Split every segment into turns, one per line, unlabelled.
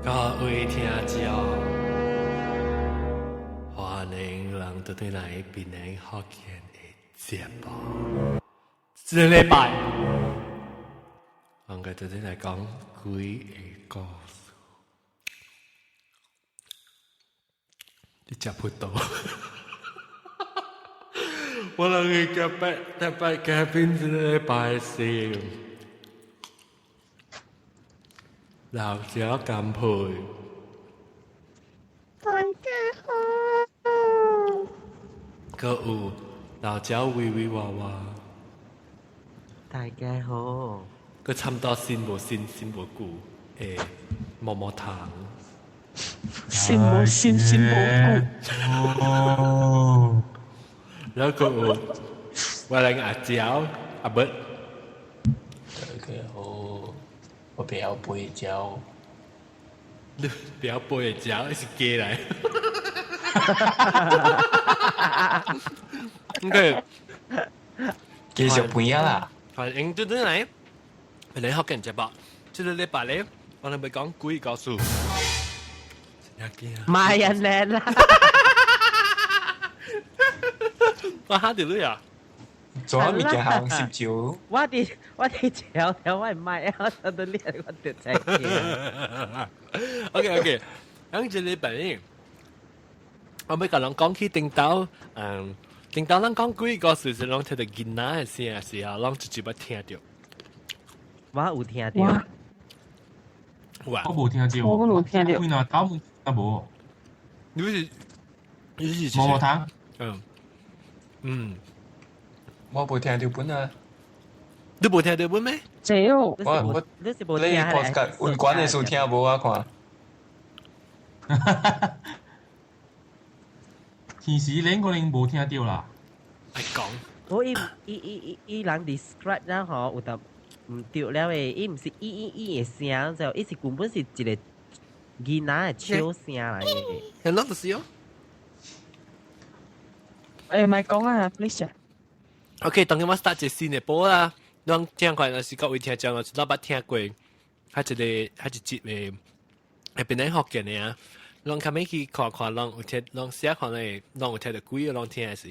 各位聽眾，歡迎人倒轉來檳城福建的節目。這個禮拜，我哋倒轉來講鬼的故事。你食葡萄？我人去特別特別嘉賓，這個禮拜是老椒干配。
大家好。
閣有老椒微微娃娃。
大家好。
閣差不多新無新新無舊的毛毛糖。
新無新新無舊。
哦。然後閣有我來阿椒阿伯。
大家好，我袂曉飛鳥。
你袂曉飛的鳥，你是雞來。OK。
繼續飛啊啦！
歡迎倒轉來，檳城福建節目。這個禮拜咧，我哋欲講鬼故事。
賣人靚啦！
我嚇到你啊！
做啥物件行濕蕉？
我佇橋頭，我唔係啊！我到你我就知。
OK OK，咁這禮拜咧，我欲共人講起頂頭，頂頭咱講鬼故事是攏聽著囡仔的聲的時候，攏直接捌聽著。
我有聽著。
有啊。
我無聽著。
我無聽著。
幾若頭啊無。
你是
毛毛糖？
嗯嗯。
我無聽著本啊。
你無聽著本咩？
這哦。
我
你是無
你
聽
podcast 溫管的時聽無啊？看。
天時恁可能無聽著啦。
愛講。
我伊伊伊伊伊人 describe 啦吼，有淡毋對了的，伊毋是伊伊伊的聲，就伊是根本是一個囡仔的笑聲來的。
係啷就是哦。
欸，莫講啊，please。
OK，當今我 start 一個新的波啦。咱聽看，若是各位聽眾，若是捌聽過，彼一個彼一集的，係檳城福建的啊。攏較尾去看看，攏有聽，攏寫看咧，攏有聽著鬼個攏聽的是。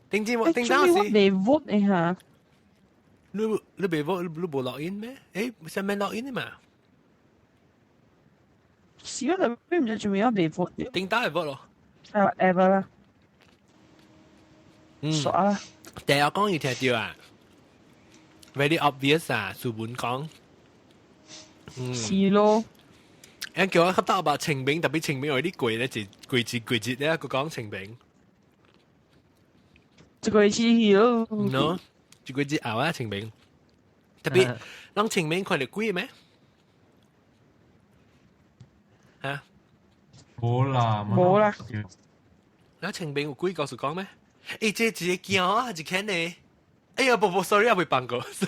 頂前頂當時。
未 vote 的哈。
你你未 vote，你無錄音咩？欸，啥物錄音的嘛？
是啊，你毋知做咩未 vote。
頂當會 vote 咯。
啊，whatever 啦。
嗯。
煞啦。
第二講有聽著啊，very obvious 啊，書本講。嗯。
是咯。
欸，叫我較到吧，清明特別清明有啲過咧，一季節季節咧，佢講清明。
一個月咯。
喏，一個月後啊，清明。特別，攏清明看著鬼咩？嚇？
無啦，
無啦。
那清明有鬼故事講咩？欸，這一個驚啊，一看呢？哎呀，無無，sorry，也未放過。
啥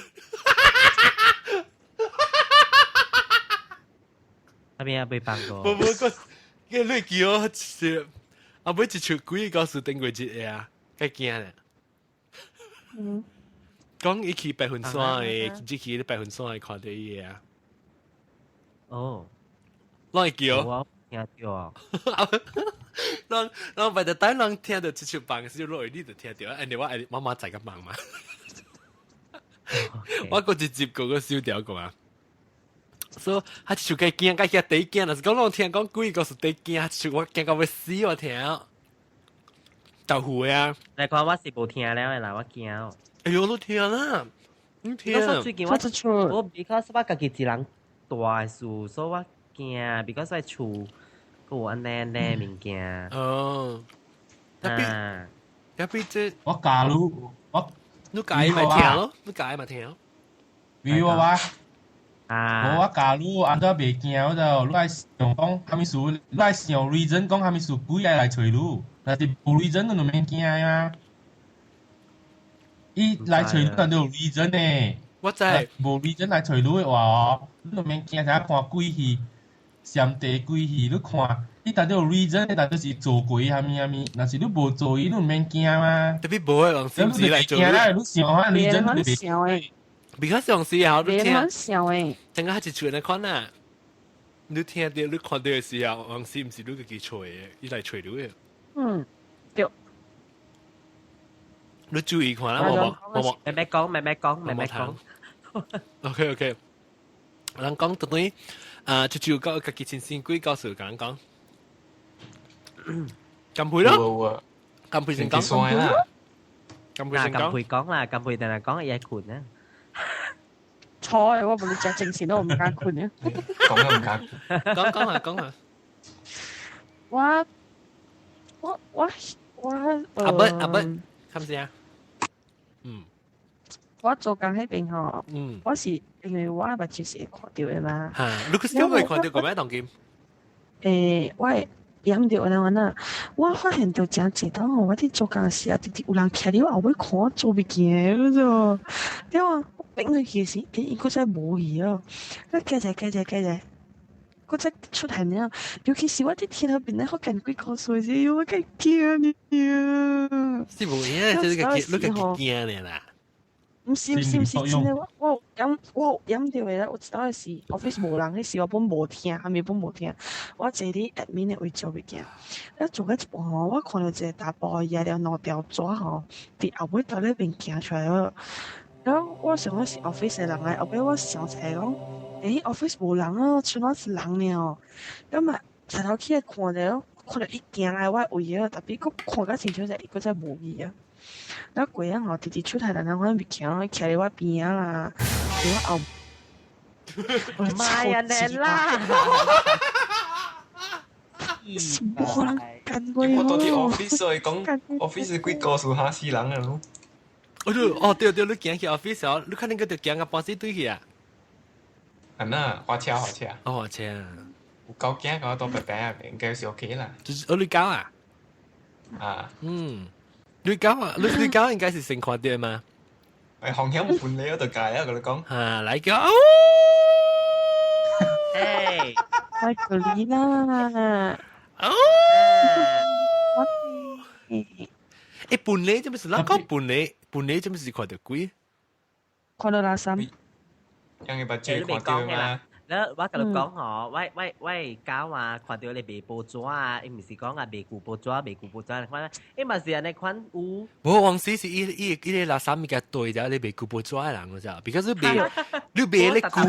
物啊？未放過。
無無個，個你叫我是，後尾一出鬼故事頂過一個啊，較驚咧。
嗯。
講伊去白雲山的，只去白雲山的看著伊個啊。
哦。
攏會叫。
我聽著啊。
攏攏白日等人聽著一出放時，落去你就聽著，按呢我愛媽媽在個忙嘛。我閣一集閣閣收掉過嘛。所以，他一出該驚，該遐第驚，若是講攏聽講鬼故事第驚，一出我驚到欲死我聽。豆腐的啊！
來看我是無聽了的啦，我驚。
哎喲，你聽啦，你聽。
最近我我 because 我家己一人蹛的事，所以我驚，because 我厝閣有按呢按呢物件。
哦。特別特別這
我假如我
你家己嘛聽咯，你家己嘛聽。
比如我話。
啊！
無我假如按怎袂驚，我就你愛想講啥物事，你愛想 reason 講啥物事，鬼愛來揣你，若是無 reason 你就免驚啊。伊來揣你，但都有 reason 呢。
我知。
無 reason 來揣你的話哦，你就免驚。啥看鬼戲、上帝鬼戲，你看，伊但都有 reason 的，但都是做鬼啥物啥物。若是你無做伊，你就免驚啊。
特別無的人是毋是來做你？
你想啊，reason 你
想的。
比較上時候，你聽，
想的，
聽個一出來看啊，你聽到你看到嘅時候，往時毋是你家己揣的，伊來揣你的。
嗯，對。
你注意看啦，無無無無。
慢慢講，慢慢講，慢慢講。
OK OK，人講到底啊，就就個家己親身鬼故事，共人講。金佩咯，金佩先講。
啦。
金佩先講。
金佩講啦，金佩定係講嘢困啊。
錯，我無你食精神都唔敢困啊。
講都唔敢。
講講下講下。
我我我我
阿伯阿伯，敢是啊？嗯。
我做工彼邊吼，我是因為我目睭是會看著的嘛。
嚇，你個小會看著個咩當今？
我會驗著安怎啊？我發現著誠濟當吼，我佇做工時啊，直直有人徛佇我後尾看我做物件，你知無？對啊，我轉過去時，伊閣再無去啊！我加者加者加者，閣再出現了。尤其是我佇天後邊咧，福建鬼故事時，我較驚呢。
是無影，這個你家己驚呢啦。
毋是毋是毋是，真的，我有驗我有驗著的咧，有一當時 office 無人，彼時我本無聽，啥物本無聽，我坐佇 admin 的位做物件，咧做到一半吼，我看著一個查埔舉著兩條紙吼，佇後尾台咧邊行出來了。然後我想講是 office 的人來，後尾我想起來講，office 無人啊，剩我一人爾。咁嘛，抬頭起來看著，看著伊行來我位啊，特別閣看較清楚者，伊閣再無去啊。然後過啊吼，直直出來人人款物件，徛佇我邊仔啦，佇我後。
媽呀，你啦！
是無可能幹過
我到佇 office 所以講 office 鬼故事嚇死人啊！
哦，哦對對，你行去 office 哦，你肯定個就行個半死對去啊。
係呐，火車火車。
哦，火車。
有狗驚個到白白啊，應該是 OK 啦。
就是哦，你狗啊？
啊。
嗯，你狗啊？你狗應該是先看到嘛？
誒，紅險伴你嗰度界啊，我你講。
啊，來個。
嘿，
太可憐啦！
哦。誒，伴你做咩事？咱講伴你，伴你做咩事看到鬼？
看到垃圾。
因為把最看到嘛。
了，我共你講吼，我我我狗啊，看著你賣報紙啊，伊毋是講啊賣舊報紙，賣舊報紙，款，伊嘛是按呢款有。
無，往時是伊伊伊個垃圾物件對著你賣舊報紙的人，你知道？because 你賣你賣咧舊，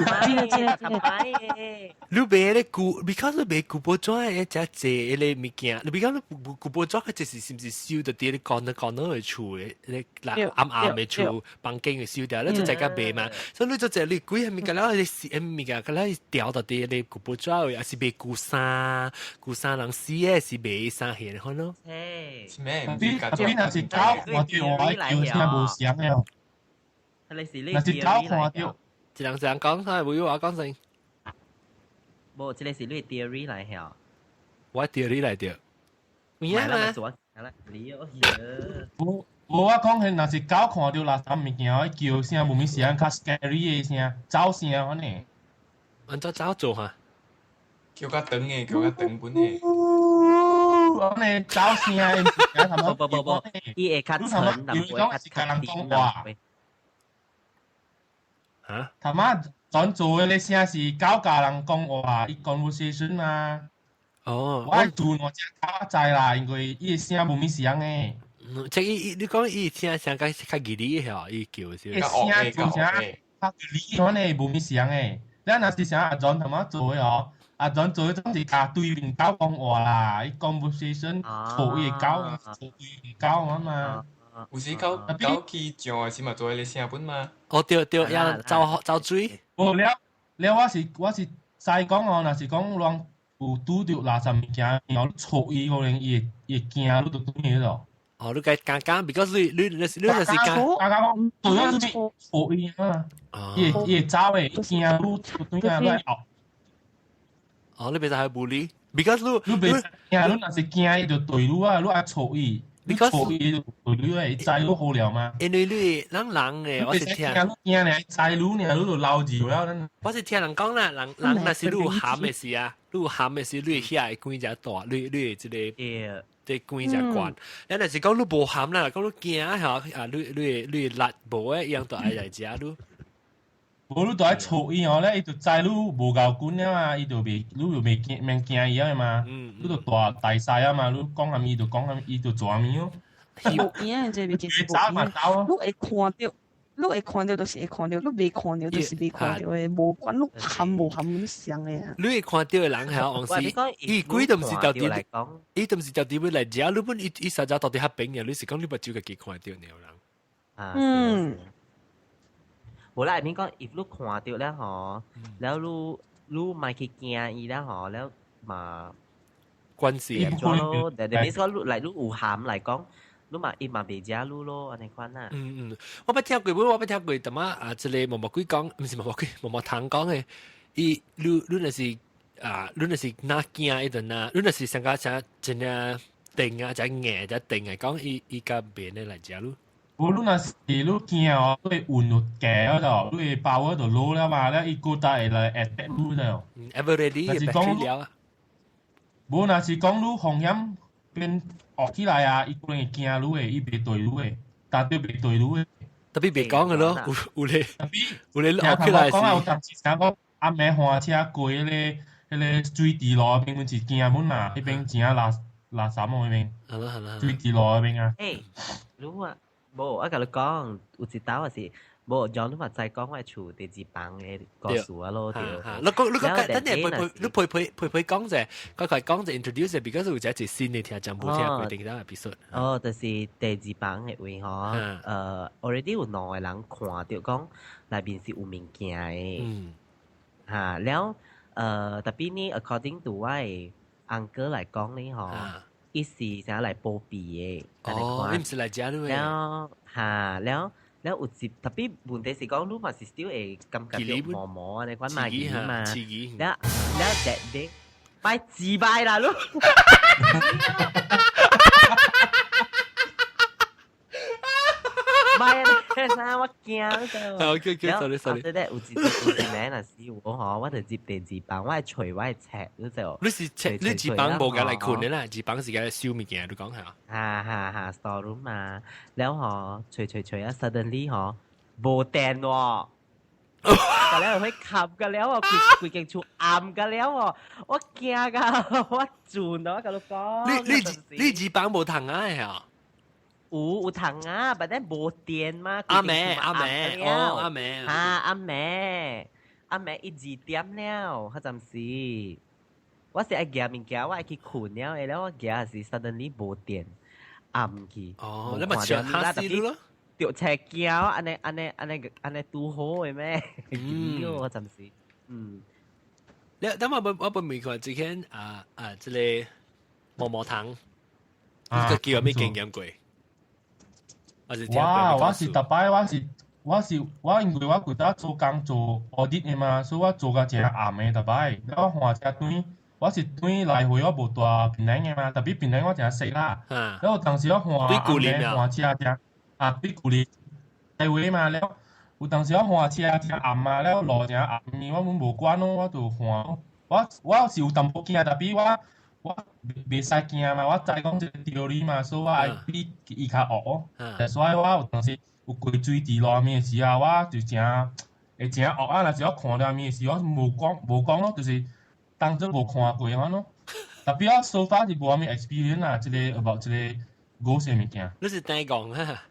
你賣咧舊，because 你賣舊報紙的遮濟彼個物件，你比較你舊報紙佢就是是毋是收著佇咧 corner corner 的厝的，咧暗暗的厝房間會收掉，你就在甲賣嘛。所以你就這你鬼物件了，你是物件，佢咧掉到佇咧舊報紙位，還是賣舊衫，舊衫人死的是賣衫現款咯。
咩？
特別若是狗看著我叫聲無聲的哦。若是狗看著，
一人一人講，睇下無我講先。
無，這個是你 theory 來曉。
我 theory 來著。有影嗎？
你哦，
無無，我講係若是狗看著垃圾物件，叫聲無物聲較 scary 的聲，走聲款呢。
按怎走做哈？
叫較長的，叫較長本的。
安呢走聲的物件，
無無無無，伊會較沉，但唔會較較講
話。
嚇？
頭仔轉做的聲是狗共人講話，伊 conversation 嘛。
哦，
我愛做我只狗知啦，因為伊的聲無物聲的。
即伊伊你講伊聲聲較較吉利的伊叫是。
伊聲做聲較吉利款的無物聲的。你若是啥阿 John 頭仔做的哦，阿 John 做的總是共對面狗講話啦，伊 conversation 錯伊的狗，錯對面狗啊嘛。
有時狗狗去上的時嘛做彼个聲本嘛。
哦對對，也走走水。
無了了，我是知講哦，若是講人有拄著垃圾物件，然後錯伊可能伊會伊會驚，你就轉去咯。
哦，你該講講，because 你你你你就是講，
講講對啊，是錯伊啊，伊會伊會走的，伊驚你轉啊，你後。
哦，你袂使去bully，because 你
你袂驚，你若是驚伊就對你啊，你愛錯伊。你錯伊就對你啊，伊知你好了嗎？
因為你咱人嘅，我是聽，
驚你驚知你爾，你就老住了。
我是聽人講啦，人人若是你有喊的時啊，你有喊的時，你會遐會關誠大，你你會這個。這關誠懸，你若是講你無喊啦，講你驚嚇啊，你你你力無的，一樣都愛來食你。
無你就愛吵伊哦咧，伊就知你無夠滾了嘛，伊就袂，你就袂驚，免驚伊啊嘛。你就大大細啊嘛，你講啥物伊就講啥物，伊就做啥物咯。
無影這物件是無影。你會看著，你會看著就是會看著，你袂看著就是袂看著的，無管你含無含你相的啊。
你會看著的人係往時，伊鬼都毋是到底，伊都毋是到底欲來食，你本伊伊實在到底較平嘅，你是講你目睭家己看著爾人。
啊，嗯。無啦，免講，if 你看著了吼，了你你莫去驚伊了吼，了嘛
關係
咯。但係你講你來你有含來講，你嘛伊嘛袂食你咯，按呢款啊。
嗯嗯，我捌聽過，我捌聽過，淡仔啊，這个毛毛鬼講，毋是毛毛鬼，毛毛糖講的，伊你你若是啊，你若是若驚伊陣啊，你若是上加啥真正定啊，真硬真定來講，伊伊較袂呢來食你。
無你若是你驚哦，你運就加了，你的 power 就落了嘛，了伊閣再會來 attack 你了。
Ever ready 嘅 battery 了啊。
無若是講你風險變惡起來啊，伊可能會驚你的，伊袂對你的，但對袂對你的。
特別袂講嘅咯，有有咧，有咧惡起來
是。講有當時聽講暗暝換車過彼个彼个水池路邊，阮是驚阮嘛，彼邊真垃垃圾哦，彼邊。
好啦好啦。
水池路彼邊啊。
欸，如果無，我共你講，有一道是無，John 你嘛知講我厝第二房的故事啊咯，對。
你講你講，等陣陪陪你陪陪陪陪講者，快快講者 introduce，because 有一隻新的聽眾無聽過頂個 episode。
哦，就是第二房的位吼，already 有兩個人看著講內面是有物件的。嚇，了，特別呢，according to 我的 uncle 來講呢，吼。伊是啥來報備的，
哦，伊毋是來食的。
了嚇，了了有一特別問題是講，你嘛是 still 會感覺著毛毛按呢款嘛，嘛。了了 that day，拜自拜啦，你。拜啊！我驚到。
OK OK，sorry sorry。
了有一有一暝若是我吼，我就入第二房，我會揣我的冊，你就。
你是冊，你二房無共來睏的啦，二房是共來收物件，你講下。
哈哈哈，store room 嘛，了吼，揣揣揣啊，suddenly 吼，無電喎。個了會冚個了哦，規規間厝暗個了哦，我驚噶，我轉咯，共你講。
你你你二房無窗仔的？
有有窗啊，但係無電嘛。
暗暝暗暝哦，暗暝。
啊，暗暝暗暝一二點了，彼陣時，我是愛夾物件，我愛去睏了的，了我夾是 suddenly 無電，暗去。
哦，你咪上嚇死咯！
著冊驚，按呢按呢按呢按呢拄好的咩？嗯，我暫時，嗯。
你等我我我問看之前啊啊，這個毛毛糖，你個叫咩經驗過？
哇！我是逐擺，我是我是我，因為我舊早做工做 audit 的嘛，所以我做甲誠暗的逐擺。了我換車轉，我是轉來回，我無蹛檳城的嘛，特別檳城我誠熟啦。了有當時我換暗暝換車誠啊，對舊里來回嘛，了有當時我換車誠暗嘛，了路誠暗，我阮無管咯，我就換。我我是有淡薄驚，特別我。我袂使驚嘛，我知講這個道理嘛，所以我愛比伊較惡哦。所以我有當時有過水池路面的時候，我就誠會誠惡啊！若是我看著物的時候，我無講無講咯，就是當做無看過款咯。特別我 so far 是無啥物 experience 啊，這个 about 這個 ghost 的物件。
你是怎講啊？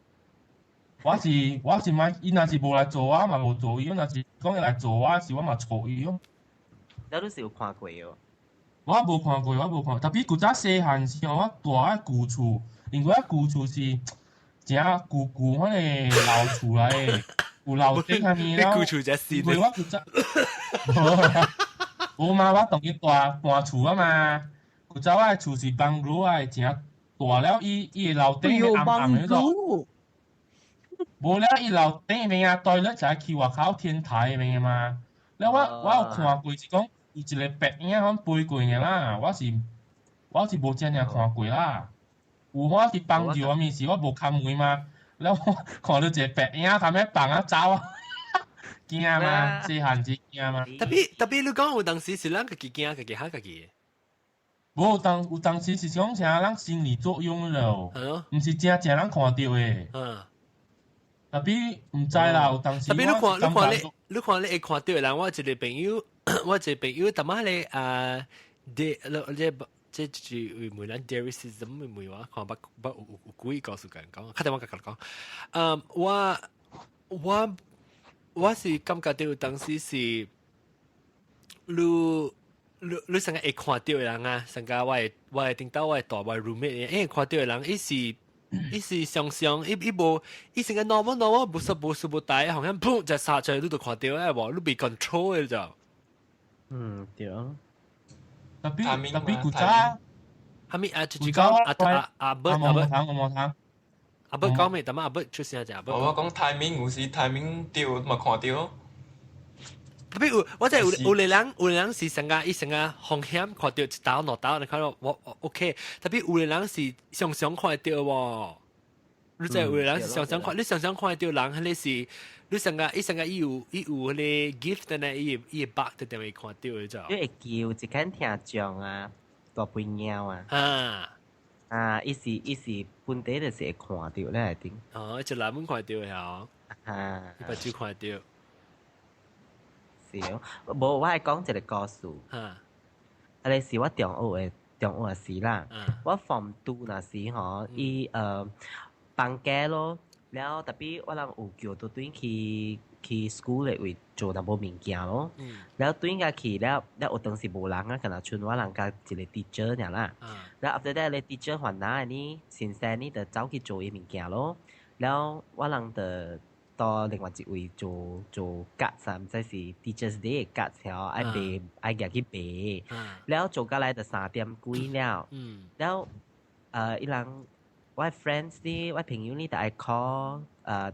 我是我是買，伊若是無來做我嘛無做伊，若是講伊來做我時，我嘛錯伊咯。
你都是有看過哦？
我無看過，我無看。特別古早細漢時候，我蹛佇舊厝，因為我舊厝是誠舊舊彼个老厝來的，有樓頂啥物了。
舊厝才是。
因為我古早，無嘛，我當伊大搬厝啊嘛。古早我的厝是房屋的，誠大了，伊伊的樓頂暗暗的迄種。無了，伊樓頂面啊，toilet 就去外口天台面嘛。了我我有看過是講。有一個白影響飛過爾啦，我是我是無真正看過啦。有我去幫助我物時，我無開門嘛，了我看到一個白影含咧放啊走啊，驚嘛，細漢時驚嘛。
特別特別，你講有當時是咱家己驚，家己嚇家己。
無有當有當時是講啥，咱心理作用了，毋是真正咱看著的。
嗯。
特別毋知啦，有當時
特別你看你會看著的人，我一個朋友，逐擺咧啊，你你這就是問咱 Darius 怎麼問我，看捌捌有故意告訴人講，較電話共講，嗯，我是感覺到有當時是，你成日會看著的人啊，成個我的頂頭我的大我的 roommate，因為看著的人，伊是常常伊伊無，伊成個 normal normal 無說無事無代，好像噗就殺出來，你就看著的無，你被 control 的就。
嗯，對。
特別特別古早，
哈咪啊，就是講阿阿阿伯阿
伯，我無聽，
阿伯講咩？但阿伯出聲就阿伯。
我講 timing 有時 timing 對嘛看著。
特別有，我知有個人是成個伊成個風險看著一刀兩刀，你看到我 OK。特別有個人是常常看著喎。你知有個人是常常看，你常常看著人，彼個是你成個伊成個伊有彼個 gift 呢，伊會捌就定會看著的就。
你會叫一間聽講啊，大肥貓啊。
啊。
啊！伊是本地就是會看著咧，一定。
哦，一來門看著的哦。
啊。
伊目睭看著。
是哦，無我愛講一個故事。啊，咧是我中學的中學時啦。我 form two 那時吼，伊放假咯，了特別我人有叫倒轉去 school 的位做淡薄物件咯。了轉甲去了，了有當時無人啊，敢若賰我人佮一個 teacher 爾啦。了 after that 咧 teacher 煩惱呢，先生呢就走去做伊物件咯。了我人就到另外一位做做 cards 啊，毋知是 Teachers Day 的 cards 吼，愛賣愛舉去賣。了做甲來就3點幾了。了伊人我 friends 呢，我朋友呢，就愛 call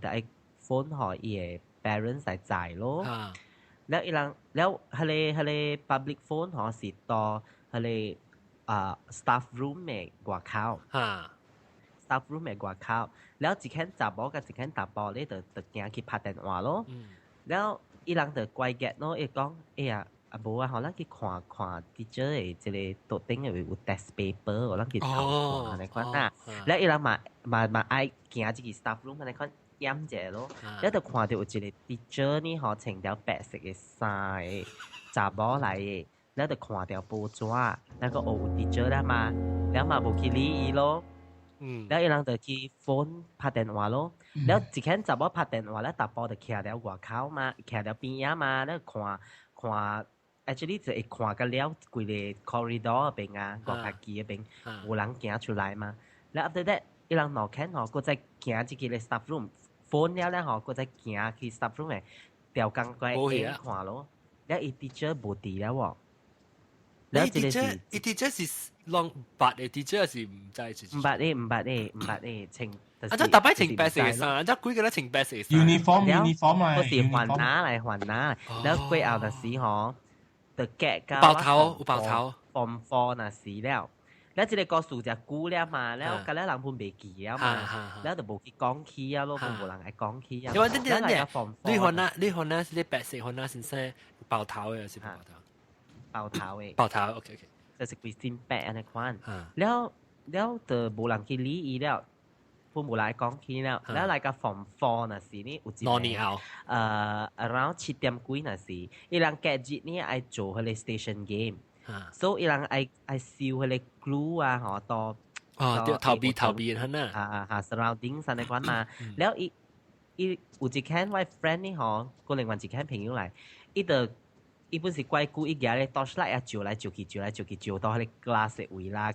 就愛 phone 予伊的 parents 來載咯。了伊人了，彼個 public phone 吼是到彼個staff room 的外口。staff room 的外口，了一間查某佮一間查埔咧，就行去拍電話咯。了伊人就乖個咯，伊講：哎呀，啊無啊，吼，咱去看看 teacher 的這個桌頂的有 test paper，咱去偷看按呢款啊。了伊人嘛愛行入去 staff room 按呢款驗一下咯。了就看著有一個 teacher 呢，吼，穿條白色的衫的查某來的，了就看著報紙，那個哦有 teacher 啦嘛，了嘛無去理伊咯。了伊人就去 phone 拍電話咯，了一間查某拍電話咧，查埔就徛佇外口嘛，徛佇邊仔嘛，了看看，actually 就會看甲了規个 corridor 邊啊，外口機嗰邊有人行出來嘛。了 after that，伊人兩間吼，閣再行入去咧 staff room phone 了咧吼，閣再行去 staff room 的調工過來看咯。了伊 teacher 無佇了喎。
了伊 teacher 伊 teacher 是攏捌的 teacher 是毋知是？
毋捌的，毋捌的，毋捌的，穿。
啊！這逐擺穿白色的衫，這幾個咧穿白色衫。
uniform uniform
啊，不是換哪來換哪，了過後就是吼，就隔到
包頭有包頭
form four 那時了，了這個故事就久了嘛，了甲了人本袂記了嘛，了就無去講起啊咯，無人愛講起啊。
因為等等等，你看那你看那是白色，看那先生包頭的，是包頭？
包頭的。
包頭，OK OK。
就是規身白按呢款，了了就無人去理伊了。本無來講起了，了來個 form four 那時呢，有一
兩年後，around
7點幾那時，伊人隔日呢愛做彼個 station game，所以伊人愛燒彼個 glue 啊，吼，到
哦，對，逃避逃避，係呐，
啊啊，surrounding 按呢款嘛，了伊伊有一間我 friend 呢，吼，過另外一間朋友來，伊就伊本是怪久，伊舉咧 torchlight 啊，照來照去，照來照去，照到彼個 class 的位啦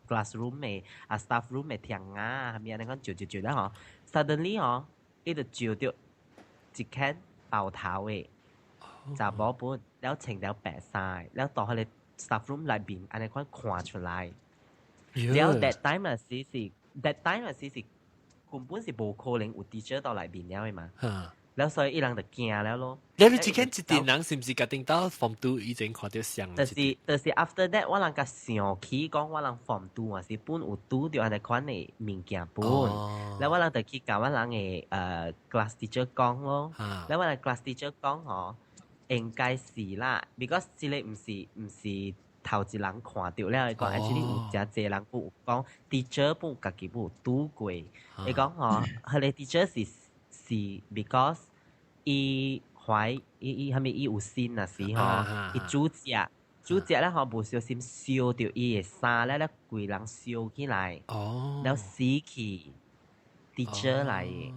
，classroom 的啊 staff room 的廳啊，啥物按呢款照照照了吼，suddenly 吼，伊就照著一間包頭的查某本，了穿了白衫，了到彼個 staff room 內面按呢款看出來。了 that time 啊時是 that time 啊時是根本是無可能有 teacher 到內面了的嘛。了所以伊人就驚了咯。
你你這間一陣人是毋是決定到 form two 以前看著像？
就是 after that 我人共想起講我人 form two 啊是本有拄著按呢款的物件本，了我人就去共我人的class teacher 講咯。了我人 class teacher 講吼，應該是啦，because 這個毋是頭一人看著了，伊講 actually 有誠濟人有講 teacher 本家己有拄過，伊講吼，彼個 teacher 是。是 because 伊懷伊伊係咪伊有心啊時吼，伊煮食煮食咧吼，無小心燒著伊的衫咧，咧規人燒起來，了死去 teacher 來的。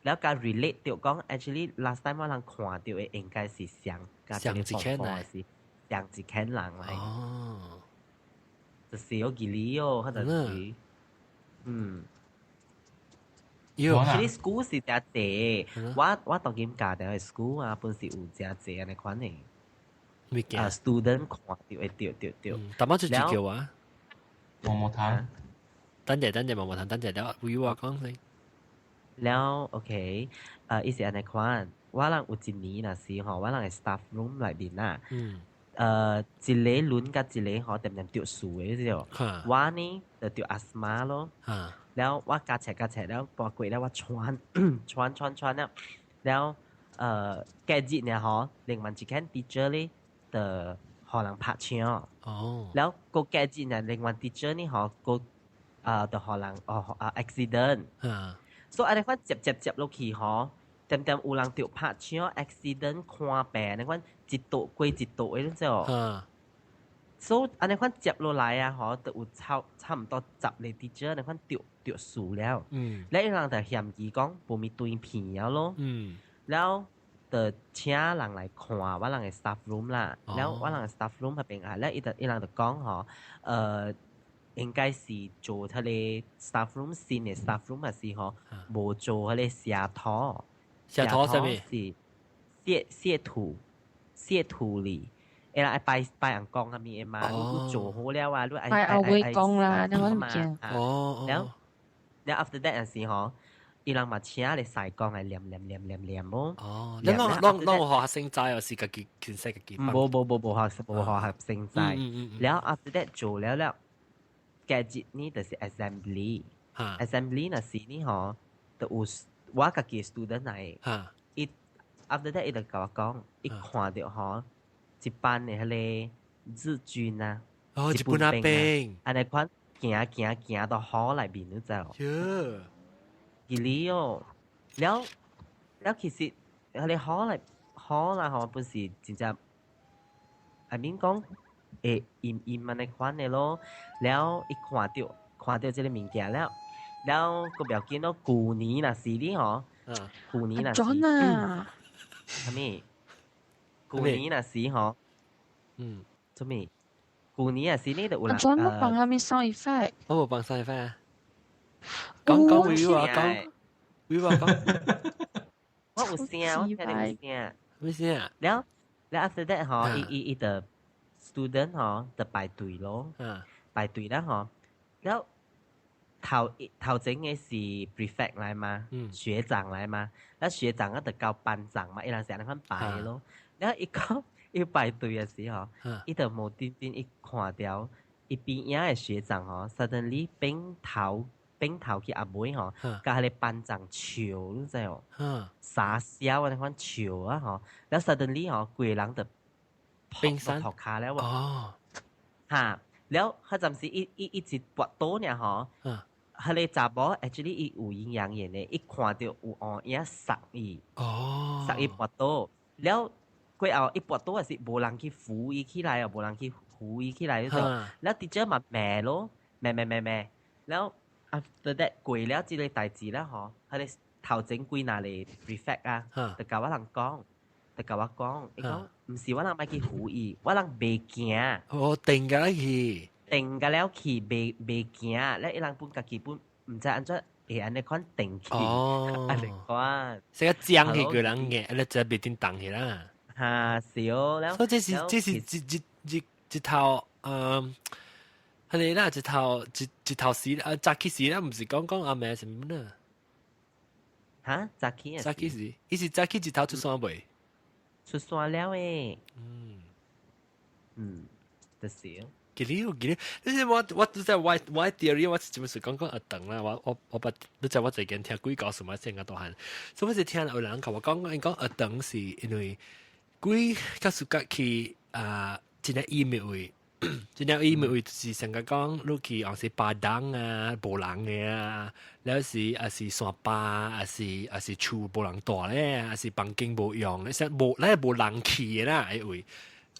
了佮 relate 著講，actually last time 我人看著的應該是上
上一間來
是上一間人來。就是有記哩哦，可能是，嗯。
有
其實 school 是誠濟，我當今教的 school 啊，本是有誠濟按呢款的。
物件
啊，student 看著會著著著。
淡仔就叫啊。
毛毛糖。
等陣等陣毛毛糖，等陣了，有我講先。
了，OK，伊是按呢款，我人有一年若是吼，我人的 staff room 內面啊，一个輪佮一個吼，恬恬著事的這我呢就著 asthma 咯，了我加切加切了，半過了我喘喘喘喘了，了隔日呢吼，另外一間 teacher 咧就予人拍槍，了閣隔日呢，另外 teacher 呢吼，閣就予人哦啊 accident。所以按呢款接接接落去吼，恬恬有人著拍槍 accident 看病，按呢款一道過一道的，你知無？所以按呢款接落來啊，吼，就有差毋多10個 teacher 按呢款著著事了。了伊人就嫌疑講無物斷片了咯。了就請人來看我人的 staff room 啦。了我人的 staff room 彼邊啊，了伊就伊人就講吼，應該是做彼个 staff room 新的 staff room 還是吼，無做彼个寫土。
寫土啥物？
是寫寫土，寫土裡。會啦，愛拜拜人講啥物的嘛？你做好了啊，你愛
拜後尾講啦，你我唔驚。
了了 after that 時吼，伊人嘛請咧師公來念念念念念無。
哦，你攏攏攏學生知，抑是家己其實家己？
無無無無學無學生知。了 after that 做了了，隔日呢就是 assembly。assembly 若是呢吼，就有我家己 student 來。伊 after that 伊就共我講，伊看著吼，一班的彼个日軍啊，
哦，日本阿兵，
按呢款行行行到河內面，你知無？記哩哦，了了其實彼个河內河啦吼，本是真正，I mean 講會陰陰按呢款的咯。了伊看著看著這个物件了，了閣袂要緊咯。舊年若是你吼，舊年若是，
啊，
啥物？舊年若是吼，做咩？舊年若是你就有人，
專門放啥物 sound effect？
我無放 sound effect 啊。講講會話講，會話講。
我有聲，我聽著有聲。
咩聲啊？
了了 after that 吼，伊伊伊就 student 吼就排隊咯，排隊啦吼，了頭頭前的是 prefect 來嘛，學長來嘛，了學長啊就交班長嘛，伊人是按呢款排咯。了伊講伊排隊的時候，伊就無端端伊看著伊邊仔的學長吼，suddenly 變頭變頭去後尾吼，佮彼个班長笑，你知無？傻笑按呢款笑啊吼，了 suddenly 吼，規个人就
變身
塗跤了。
哦，
哈，了彼陣時伊伊一直跋倒爾吼，彼个查某 actually 伊有陰陽眼的，伊看著有烏影捒伊，捒伊跋倒，了過後伊跋倒的是無人去扶伊起來哦，無人去扶伊起來，就了 teacher 嘛罵咯，罵罵罵罵，了 after that 過了這个代誌了吼，彼个頭前幾若个 prefect 啊，就共我人講，就共我講，伊講毋是我人欲去扶伊，我人袂驚。
哦，定㗎去，
定甲了去，袂袂驚，了伊人本家己本毋知按怎會按呢款定去，按呢款。
成個僵去個人嘅，你就袂定動去啦。
哈，是哦，了。
所以這是這是一一一一套，嗯，係啦，一套一一套時啊，早起時啦，毋是講講阿妹什麼呢？
哈，早起啊？
早起時，伊是早起日頭出山未？
出山了誒。就是。
記得記得，你知我我都在我我 theory 我是怎麼是講講阿等啦，我我我把你知我最近聽鬼故事嘛，先個大漢，所以我是聽有人共我講，𪜶講阿等是因為鬼較屬較去啊，真正陰的位，真正伊咪會是成個講，你去抑是巴當啊，無人嘅啊，了是抑是山巴，抑是厝無人住咧，抑是房間無用，你說無，咱無人去嘅啦，彼位，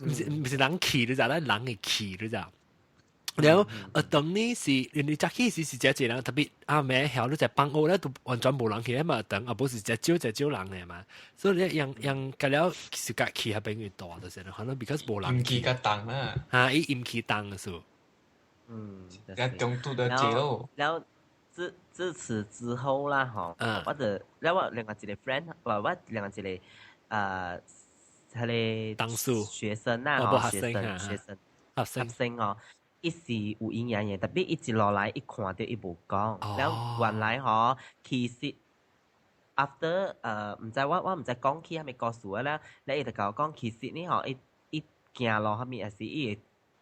毋是人去，你知咱人會去，你知。然後當呢是你早起時是真濟人，特別暗暝曉你在放學咧都完全無人去嘛，等啊無是真少真少人嘅嘛，所以你樣樣隔了時間去彼邊越大就是可能 because 無人
陰氣較重啦。
嚇，伊陰氣重嘅數。
一中毒就濟咯。
然後自此之後啦，吼，我就了我另外一個 friend，我另外一個彼個
當數
學生啦，吼，學生
學生
學生哦。伊是有陰陽眼，特別伊一落來，伊看著伊無講，了原來吼，其實 after 毋知我毋知講起啥物故事啊了，了伊就共我講，其實呢吼，伊伊行路啥物也是伊會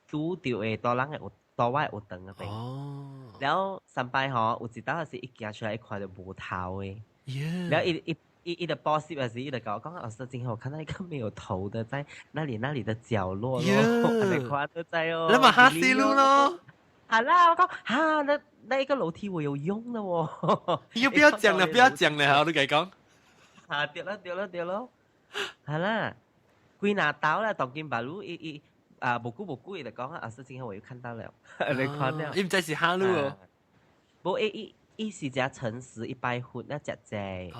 拄著會多人會有多我會有長嗰邊。了上擺吼，有一道是伊行出來，伊看著無頭的。了伊伊伊伊的報時也是伊就共我講，老師今天我看到一個沒有頭的在那裡的角落咯，你看都在哦。
你咪嚇死你咯！
好啦，我講哈，那一個樓梯我有用的哦。
又不要講了，不要講了，你講講。
啊，對了對了對咯，好啦，幾若刀啦，當今白魯伊伊啊，無久無久伊就講啊，老師今天我又看到了，你看到？
伊毋知是哈魯哦。
無伊伊伊是誠誠實，伊拜佛那食濟。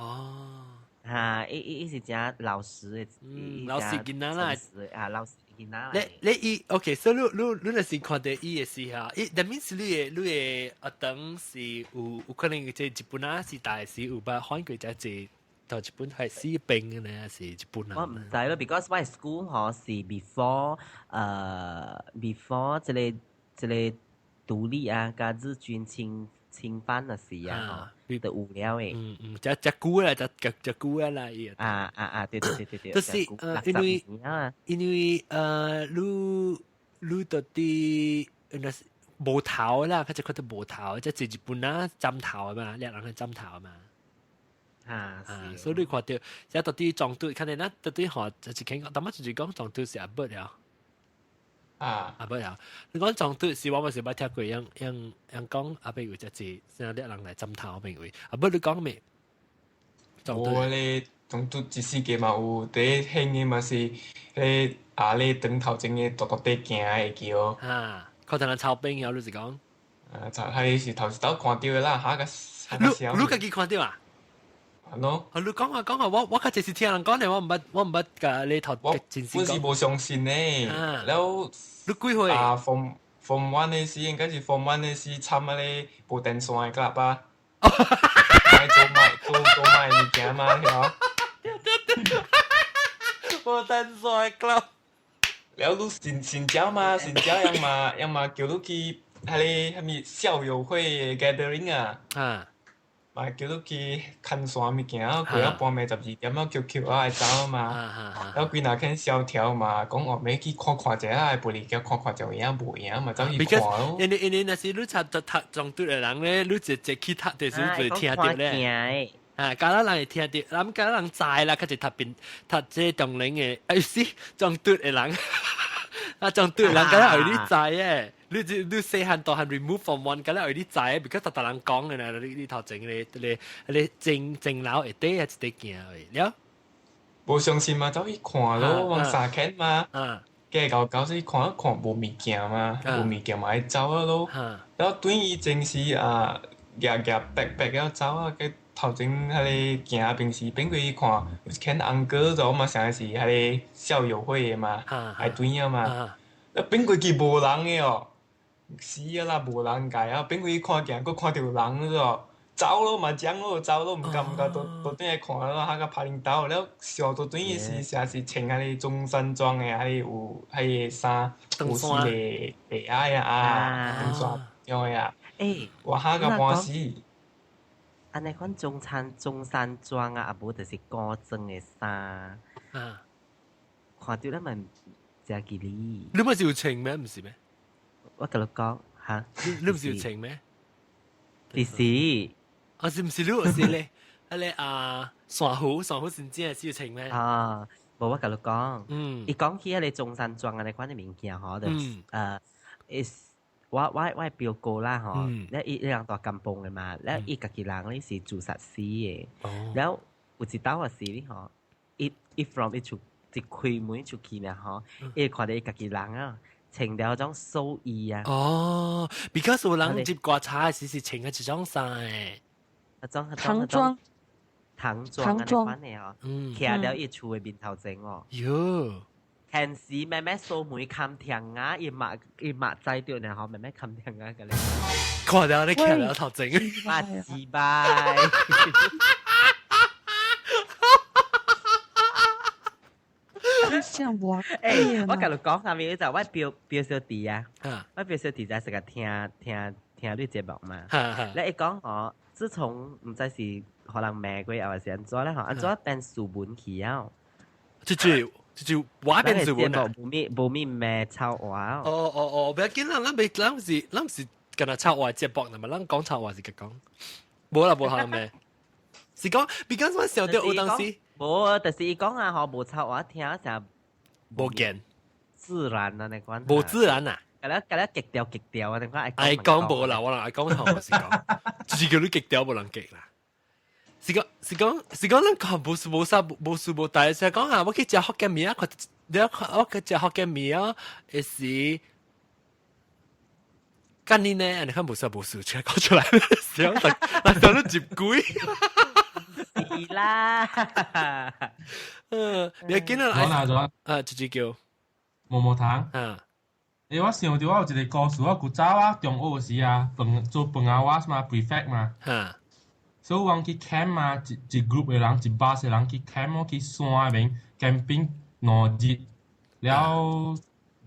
嚇！伊伊伊是誠老實的，
老實囡仔啦。
啊，老實囡仔。
你你伊 OK，所以你你你若是看著伊的時候，伊 that means 你的學堂是有可能這日本仔時代是有捌換過這濟到日本係死兵嘅呢，是日本人。
我毋知咯，because 我 school 吼是 before before 這個獨立啊，佮日軍侵犯的時啊，就有了的。
嗯嗯，這這久啦，這這這久啊啦，伊。
啊啊啊！對對對對對。
就是因為你到底那是無頭啦，佢就覺得無頭，即係日本啊斬頭啊嘛，掠人去斬頭啊嘛。
啊，
所以你看著，這到底撞對，看見咱到底吼，就是傾講，但乜就是講撞對是阿伯了。
啊，
阿伯了，你講撞對是我嘛是捌聽過，樣樣樣講阿伯有隻字，先掠人來斬頭邊位。阿伯你講咩？
我咧總拄一世界嘛有，第一興的嘛是彼啊咧燈頭前的獨獨地行會記哦。
啊，看到人操兵了，你是講？
啊，就係是頭一道看著的啦，嚇個
你你家己看著啊？
啊喏。
啊，你講啊講啊，我較濟是聽人講的，我毋捌共你頭
我本是無相信的，了。
你幾歲？
啊，form one 的時應該是 form one 的時參仔個無電線的 club 啊。賣做賣做做賣物件嘛，曉？
無電線的 club。
了你新新招嘛，新招樣嘛樣嘛叫你去彼個啥物校友會 gathering 啊。嘛叫你去牽線物件，過了半暝12點啊，叫叫啊會走嘛。了規若肯蕭條嘛，講哦，欲去看看者啊，不離叫看看就有影無影嘛，走去看咯。
因為若是你讀讀讀中隊的人咧，你一一去讀就是會聽著咧。啊，敢若人會聽著，咱敢若人知啦，較濟讀邊讀這中齡的，哎是中隊的人，啊中隊的人敢若會你知的。你你細漢大漢 remove from one，敢若會你知，because 逐逐人講的啦，你頭前咧咧咧正正樓會底啊一塊行去了。
無相信嘛，走去看咯，往三間嘛。計搞搞去看看無物件嘛，無物件嘛愛走啊咯。然後對伊前時啊，夾夾白白了走啊，佢頭前彼个行平時變過去看，有一間 uncle 咗嘛，想是彼個校友會的嘛，愛對啊嘛。啊變過去無人的哦，死啊啦，無人界啊！變過去看見，閣看著有人咗，走咯嘛，講咯，走咯，毋敢毋敢，都轉來看咯，哈個拍領導了，上到轉伊是啥是穿彼個中山裝的，彼個有彼個衫，有四個鞋啊啊，長衫樣的啊。
欸，
我哈個半死。
按呢款中山裝啊，啊無就是古裝的衫。看著咱嘛誠吉利。
你毋是有穿咩？毋是咩？
我共你講嚇，
你毋是有穿咩？
是。
啊，是毋是你有是咧？彼個啊，珊瑚珊瑚真正是有穿咩？
啊，無我共你講，伊講起彼个中山裝按呢款的物件吼，就is 我表哥啦吼，咧伊伊人蹛甘榜的嘛，咧伊家己人咧是自殺死的，了有一道仔時咧吼，伊伊 from 伊厝一開門出去呢吼，伊會看著伊家己人啊，穿著彼種壽衣啊。
哦，because 有人接刮痧時是穿彼種衫的，
彼種
唐裝。
唐裝按呢款的吼，徛佇伊厝的面頭前哦。
喲，
現時慢慢鎖門冚天啊，伊嘛伊嘛知著呢吼，慢慢冚天啊個咧。
看到你徛佇頭前。
啊，是拜。
像我，
欸，我共你講啥物就我表表小弟啊，我表小弟在成日聽聽聽你節目嘛。你伊講吼，自從毋知是。予人罵過，抑是按怎咧吼？按怎變斯文去啊？
這句這句我變斯文啊！
無咪無咪罵臭話。
哦哦哦，不要緊啦，咱袂咱是咱是敢若臭話節目，那麼咱講臭話是佮講，無啦無可能罵。是講，because 我想著有當時，
無，就是伊講啊吼，無臭話聽成
無見
自然啊，你講
無自然啊！
共你共你極調極調啊！你講
愛講無啦，我人愛講頭是講，就是叫你極調無人極啦。是講是講是講，咱看無事無啥無事無代，是講啊，我去食福建麵啊，看你我去食福建麵啊，會時，幹你呢？你看無啥無事，出來講出來，想來想你接鬼。
是啦，
嗯，你見啦，啊，直接叫
毛毛糖。
啊，
欸，我想著我有一个故事，我古早我中學時啊，飯做飯仔我嘛 prefect 嘛。所以阮去 camp 嘛，一一 group 的人，一 bus 的人去 camp，去山那邊 camping 2日，了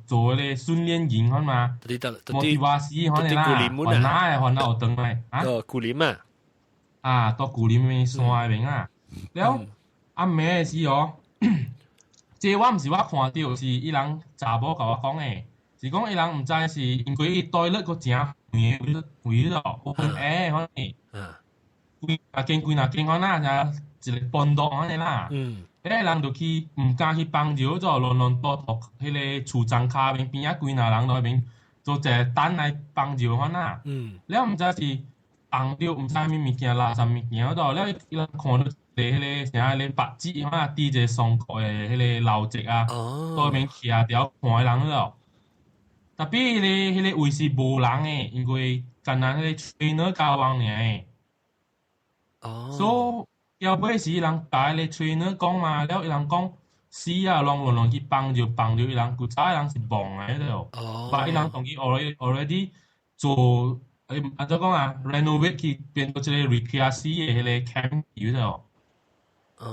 做彼个訓練營款嘛，莫提瓦斯款的啦，雲南的雲南學堂的啊，
哦，古林啊，
啊，到古林的山那邊啊，了暗暝的時哦，這我毋是我看著，是伊人查某共我講的，是講伊人毋知是因為伊 toilet 閣誠遠位咯，open air 款的。幾若間幾若間款啦，就一個本道按呢啦。嗯。彼个人就去毋敢去幫助，就亂亂倒到彼个厝欉跤邊邊仔幾若人佇彼邊做一個等來幫助款啦。嗯。了毋知是碰著毋知啥物物件，垃圾物件度，了伊人看著一個彼个啥彼个白紙款啊，佇一個松果的彼个樓脊啊，佇彼邊徛著看人咯。特別彼個位是無人的，因為干焦彼个 trainer 教阮爾。
哦，
所以後尾是伊人共彼个 trainer 講嘛，了伊人講死啊，攏亂亂去幫助幫助伊人，古早的人是懵的彼個。
哦，
把伊人當去 already 做，按怎講啊，renovate 去變做一個 recreation 的彼个 camp 去了。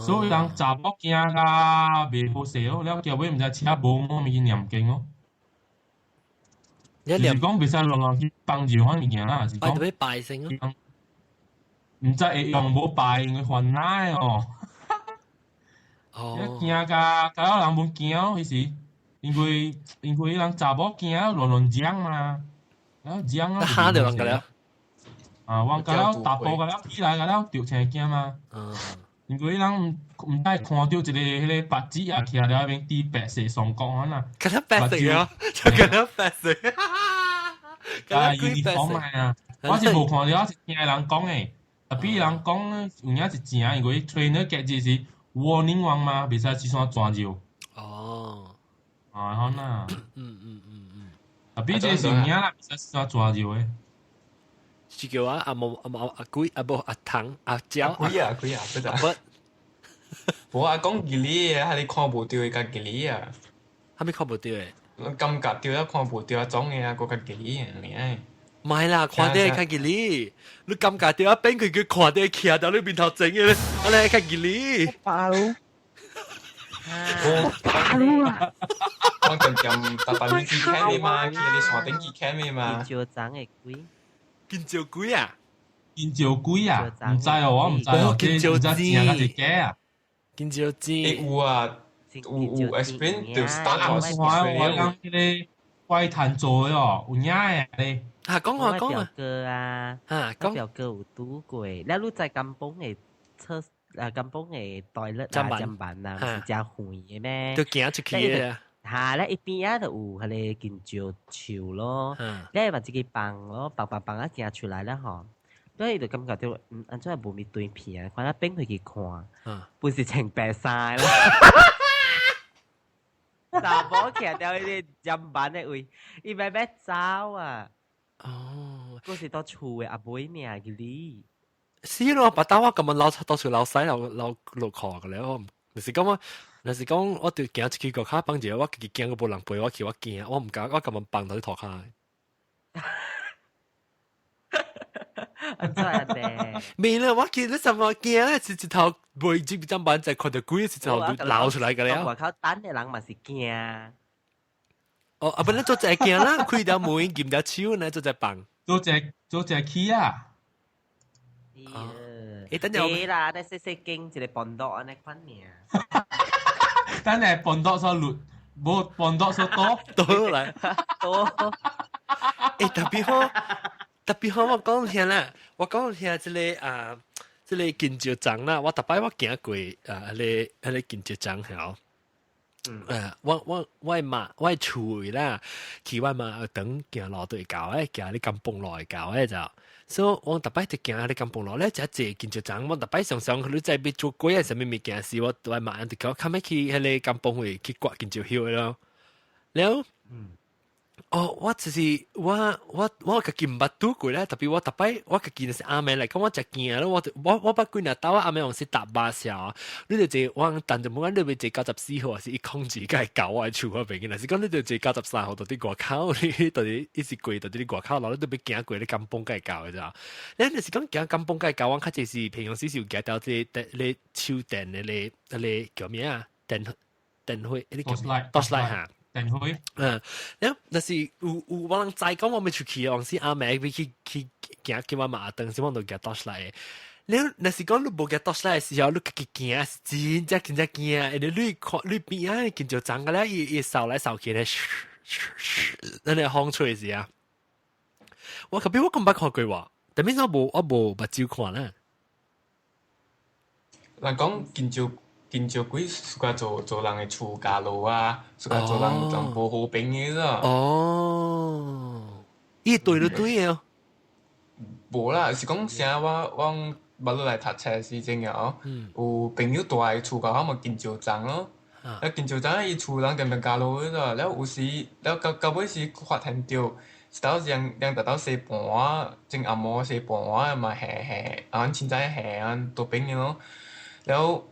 所以人查某驚甲袂好勢哦，了後尾毋知車無啥物去念經哦。
你
是講袂使亂亂去幫助彼物件啦，是講。
拜拜先咯。
毋知會用無拜，因為煩惱哦。
哦。
驚甲甲了人無驚哦，彼時，因為因為彼人查某驚亂亂講嘛，然後講啊。
嚇著人個了。
啊，阮甲了大埔甲了起來甲了著青驚嘛。
嗯。
因為彼人毋毋知看著一个彼个白紙啊，徛佇彼邊佇白色雙國款啊。
敢若白色哦，就敢若白色。
啊，uniform 啊，我是無看著，我是聽人講的。特別人講有影是正，因為 trainer 結日是 warning 阮嘛，袂使四山轉入。
哦。
啊，好啦。
嗯。
特別這是有影啦，袂使四山轉入的。
是叫啊阿毛阿毛阿鬼阿無阿糖阿蕉。
阿鬼啊鬼啊，不得。無啊，講義理的，係你看無著的較義理啊。
啥物看無著的？
感覺著啊，看無著啊，總的啊，閣較義理的，爾。
唔係啦，看著會較吉利，你感覺著啊，變佢佢看著徛佇你面頭前的，按呢較吉利。
巴魯，巴魯啊！
我漸漸逐擺去看你嘛，去你山頂去看你嘛。
金蕉長的鬼，
金蕉鬼啊！
金蕉鬼啊！毋知哦，我毋知哦，
金蕉
這毋知正還是假啊？
金蕉精。
欸有啊，有有 explain 就 start
我我講彼个怪談做的哦，有影的咧。
啊，講啊講啊，
表哥啊，
啊，講
表哥有拄過，了你在甘榜的廁，啊甘榜的 toilet 啊、砧板啊，是真遠的咩？
都行出去的。
嚇咧，伊邊仔就有彼个金蕉樹咯，咧嘛自己放咯，放放放啊行出來啦吼。所以就感覺到，按怎無咪對片啊？看咱變回去看，本是穿白衫啦。查某徛佇彼个砧板的位，伊欲欲走啊！
哦，
嗰是到厝的阿妹爾去哩。
是咯，把刀我咁樣老到處老西老老落課嘅咧，我就是講我，就是講我對行出去個跤放一個，我家己驚個無人陪我去，我驚，我毋敢，我咁樣放到去塗跤。
啊真係
未啦，我記得什麼驚咧，是一頭袂接砧板就看到鬼是一頭流出來嘅了。
外口等的人嘛是驚。
哦，啊，本來做隻驚啦，開條門，撳條手呢，做隻放。
做隻起啊！
欸，等陣
啦，你細細間一個笨毒按呢款爾。
等陣笨毒所落，無笨毒所多
多來
多。
欸，特別好，特別好，我講聽啦，我講聽這个啊，這个金石欉啦，我逐擺我行過啊，彼个彼个金石欉曉。我媽我厝啦，去我媽等行路對到誒，行咧甘榜路會到誒就。所以我逐擺就行咧甘榜路咧，食坐金石欉，我逐擺常常你在欲做鬼啊，啥物物件時，我我媽就叫我較欲去彼个甘榜位去割金石葉咯。了，哦，我就是我家己毋捌拄過咧，特別我逐擺我家己若是暗暝來講，我誠驚咯，我捌幾若兜我暗暝用是搭巴士啊，你就坐我等就無講你欲坐94號，還是102才會到我的厝彼邊，若是講你就坐93號到佇外口，你到底一直過到佇外口，然後你都欲行過咧甘榜才會到的咋？你若是講行甘榜才會到，我較濟是平常時是有行到這個咧手電的咧，彼个叫咩啊？電火，彼个叫咩？torchlight 哈。
電火。
了，若是有我人知講我欲出去，往時暗暝欲去行叫我媽當時我就舉 torchlight。了，若是講你無舉 torchlight 的時候，你家己行是真正真正驚，因為你看你邊仔見著髒個咧，伊伊掃來掃去咧，咱個風吹時啊。我可比我咁捌看過喎，但係我無我無目睭看啦。
人講見著。見著鬼喜歡做人的厝家路啊，喜歡做人人無和平的啦。
哦，伊對就對哦。
無啦，是講啥我捌落來讀冊時陣哦，有朋友住佇厝口嘛見石欉咯。啊，見石欉伊厝人踮踮家路嗰了有時了到到尾時發現著，一道人人達到洗盤仔，種紅毛洗盤仔嘛下下，啊，凊彩下啊倒邊的咯，了。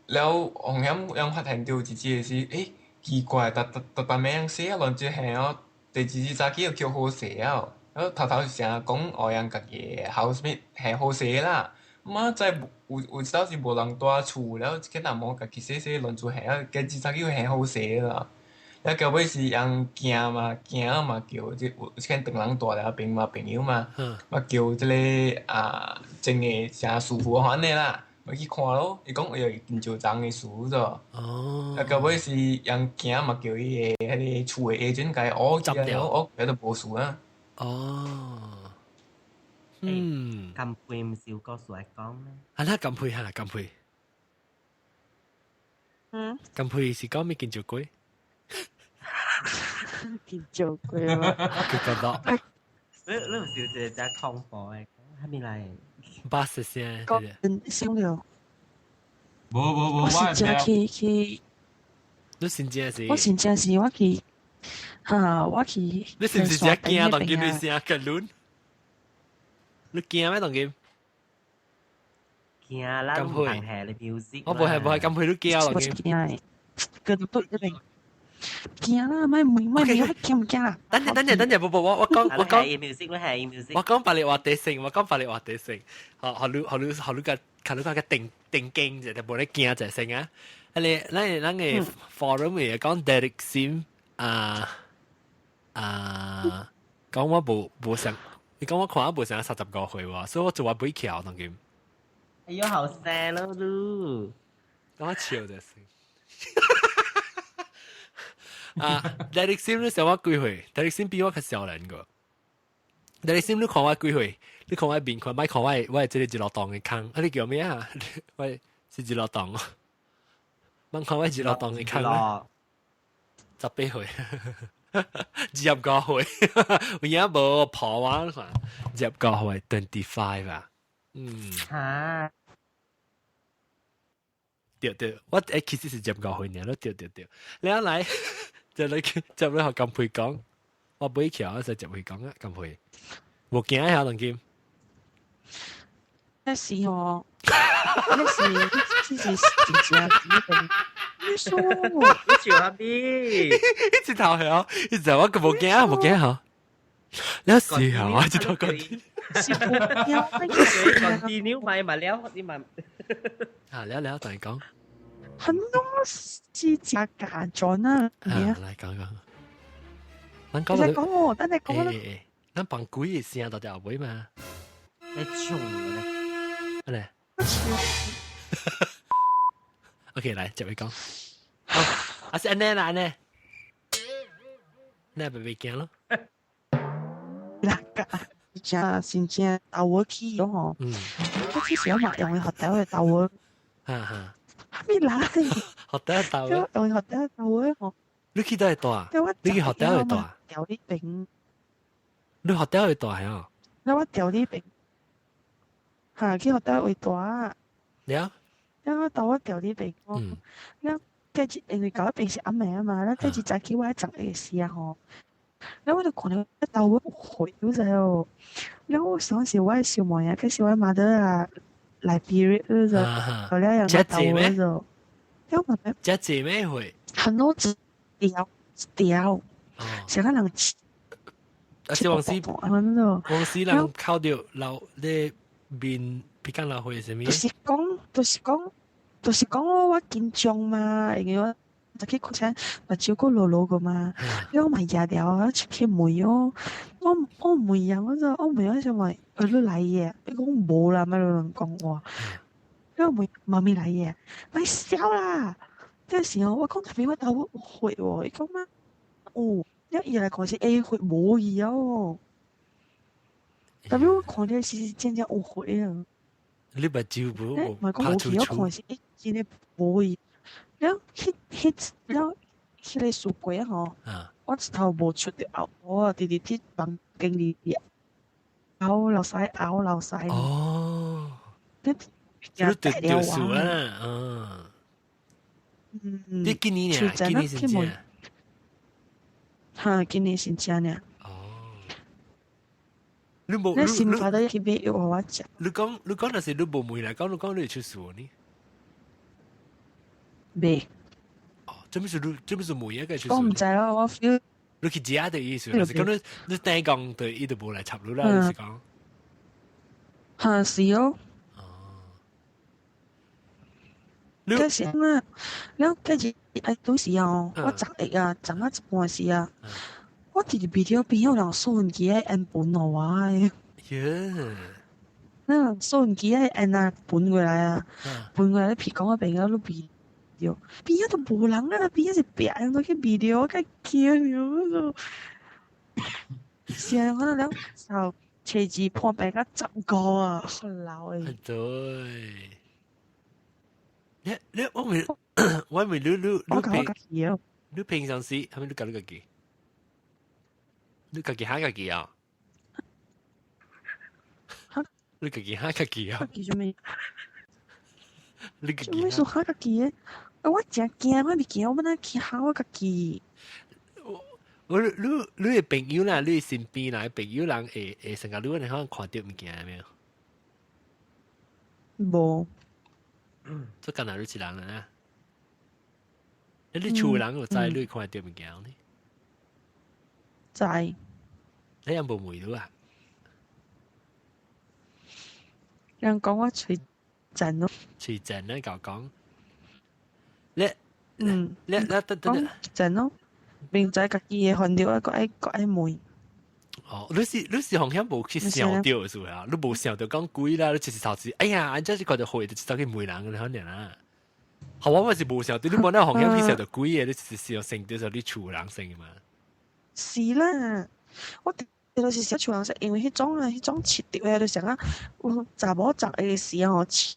了，紅險人發現著一隻是，欸，奇怪，逐逐逐逐暝人洗啊，亂只下哦，第二日早起又叫好勢啊，了頭頭是成日講哦，人家己的 housemate 下好勢啦，媽再有一道是無人蹛厝，了去阿嬷家己洗洗亂做下啊，第二早起又下好勢啦，了到尾是人驚嘛，驚嘛叫這有一間唐人蹛了邊嘛朋友嘛，嘛叫這个啊，真的誠師傅按呢啦。我去看咯，伊講伊有金石欉的事咗。
哦。
啊，到尾是人驚嘛，叫伊个彼个厝的 agent 共伊學起來，學起來就無事啊。
哦。嗯。
金佩毋是有故事來講咩？
啊，那金佩哈，金佩。
嗯。
金佩是講咩金石鬼？
金石鬼啊！
佢覺得。
你毋是有一個真恐怖的，還未來？
巴士聲。
講先了。
無無無，
我是真去去。
你真正是？
我真正是我去，哈，我去。
你是毋是真驚？當今你聲個輪？你驚咩？當今？
驚啦！金佩係你 music。
我無係無係金佩都驚當今。
驚，個對一邊。驚啦！莫問莫問，我驚毋驚啦？
等陣等陣等陣，不不，我講我講。
music 係 music。
我講白你話地性，我講白你話地性。好，好你好你好你個，看你個定定驚者，就無咧驚者先啊！啊你咱咱個 forum 嘅講 Derek Sim 啊啊，講我無無想，你講我看我無想35歲喎，所以我做我不會翹當今。
哎喲，後生咯你，
講我笑者先。啊，Derek Sim 你細我幾歲？Derek Sim 比我較少年個。Derek Sim 你看我幾歲？你看我面，看莫看我我這個一路當的空，啊你叫咩啊？我是一落檔。問看我一落檔你看啦，18歲，25歲，有影無破我看，25歲 25 啊，嗯，
嚇，
對對，我其實是25歲爾咯，對對對，你來，就來接來學金佩講，我背橋我就接去講啊，金佩，無驚下龍金，
那時候，那時其實是真正你說，
你笑下邊，
一直頭係哦，一直我個無驚無驚嗬，你時候我一頭講啲，
是無驚，
continue 買嘛了，你嘛，
啊了了，同你講，
很多是假假裝啊，
來講講，咱
講，你講我，等你講啦，
咱放鬼嘅聲到底後尾嘛，
你唱咧，
嚟，OK，來接佢講。啊是按呢啦，按呢，那咪袂驚咯。
啦，真真正豆我去咗吼，我之前嘛用學底去豆我，
哈哈，
咩啦？
學底豆，
用學底豆我吼。
你去佗會住？你去學底會住？
調呢邊。
你學底會住係啊？
那我調呢邊，嚇去學底會住啊？
了。
然後到我調呢邊，了。計因為舊一邊是暗暝啊嘛，咱計日早起我愛十個時啊吼，然後我就看到豆我血咗滯哦，然後我想是我小妹啊，開始我媽得啊來 period 咗，後來又豆我就，然後慢慢，
這姐妹會，
很多隻掉掉，成個人，
啊是黃絲，黃絲人靠著老咧面比較老歲啥物？
就是講，就是講。就是講我緊張嘛，因為我就去看請目睭閣落落個嘛，因為我嘛壓掉，我出去問哦，我問啊，我就我問我想問，你來嘅？你講無啦，咪亂講話。因為問媽咪來嘅，咪笑啦！這時候我講特別我頭血喎，伊講嘛，哦，一伊來講是 A 血無去哦，特別我看到是真正有血啊。
你目睭無
唔係講無去，我看是欸真的無去。了，彼彼了，彼個雪櫃吼，我一頭無出著後，我直直佇房間裡拗流屎拗流屎。
哦，你對掉數啊，嗯。你今年呢？今年是正。
哈，今年是正呢。
你無
你新發的去買藥予我食。
你講，若是你無問來講，你講你會出事呢？
未。
哦，這不是你，這不是問一個出事。
我毋知咯，我 feel。
你去食的意思，就是講你等講對，伊就無來插你啦，就是講。
哈是哦。
哦。
嗰時啊，了跟住哎，當時哦，我昨日啊，昨啊一半時啊。我直直邊邊有人收音機愛按盤予我的。
耶！
那收音機愛按啊盤過來啊，盤過來，譬如講我朋友都變掉，邊仔都無人啊，邊仔是別人都去變掉，我較驚了。是啊，我兩就車子破病甲10個啊，好老的。
對。你我未你你平常時係咪你教你家己？你家己嚇家己啊？你家己嚇家己啊？
記做咩？
你家己？
做咩說嚇家己的？我真驚，我未驚，我本來去嚇我家己。
我你的朋友啦，你身邊啦，朋友人會成個你可能看到物件沒有？
無。
這敢若你一人啊？你厝人有知你看到物件呢？
知。
你有無問到啊？
人講我喙賤咯。
喙賤咧，甲我講。你，你等等
講賤咯，明知家己會犯著，閣愛閣愛問。
哦，你是風險無去想著是啊？你無想著講鬼啦，你就是頭子，哎呀，按這是看著血，就走去問人，你可能啊。好，我嘛是無想著，你無那風險去想著鬼的，你就是想生著你厝人生的嘛。
是啦，我就是小厝人說，因為彼種啊，彼種飼著的，就是啊，有查某十個時吼，飼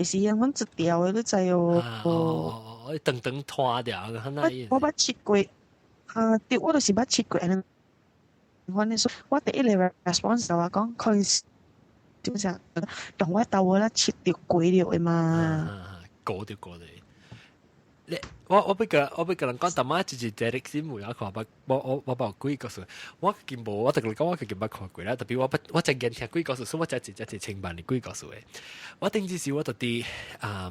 是樣阮一條的，你知哦？
哦，長長拖掉，
我我捌試過，啊，對，我就是捌試過，按呢款的，我第一个 response 就話講，可能是點講，用我兜啦切掉過了的嘛。
過掉過的。你我我俾個我俾個人講，淡仔就是這歷史無有看，捌我我我捌鬼故事，我見無，我特別講我見捌看過啦。特別我捌我真見聽鬼故事，所以我才真真清白的鬼故事的。我頂次時我就佇啊，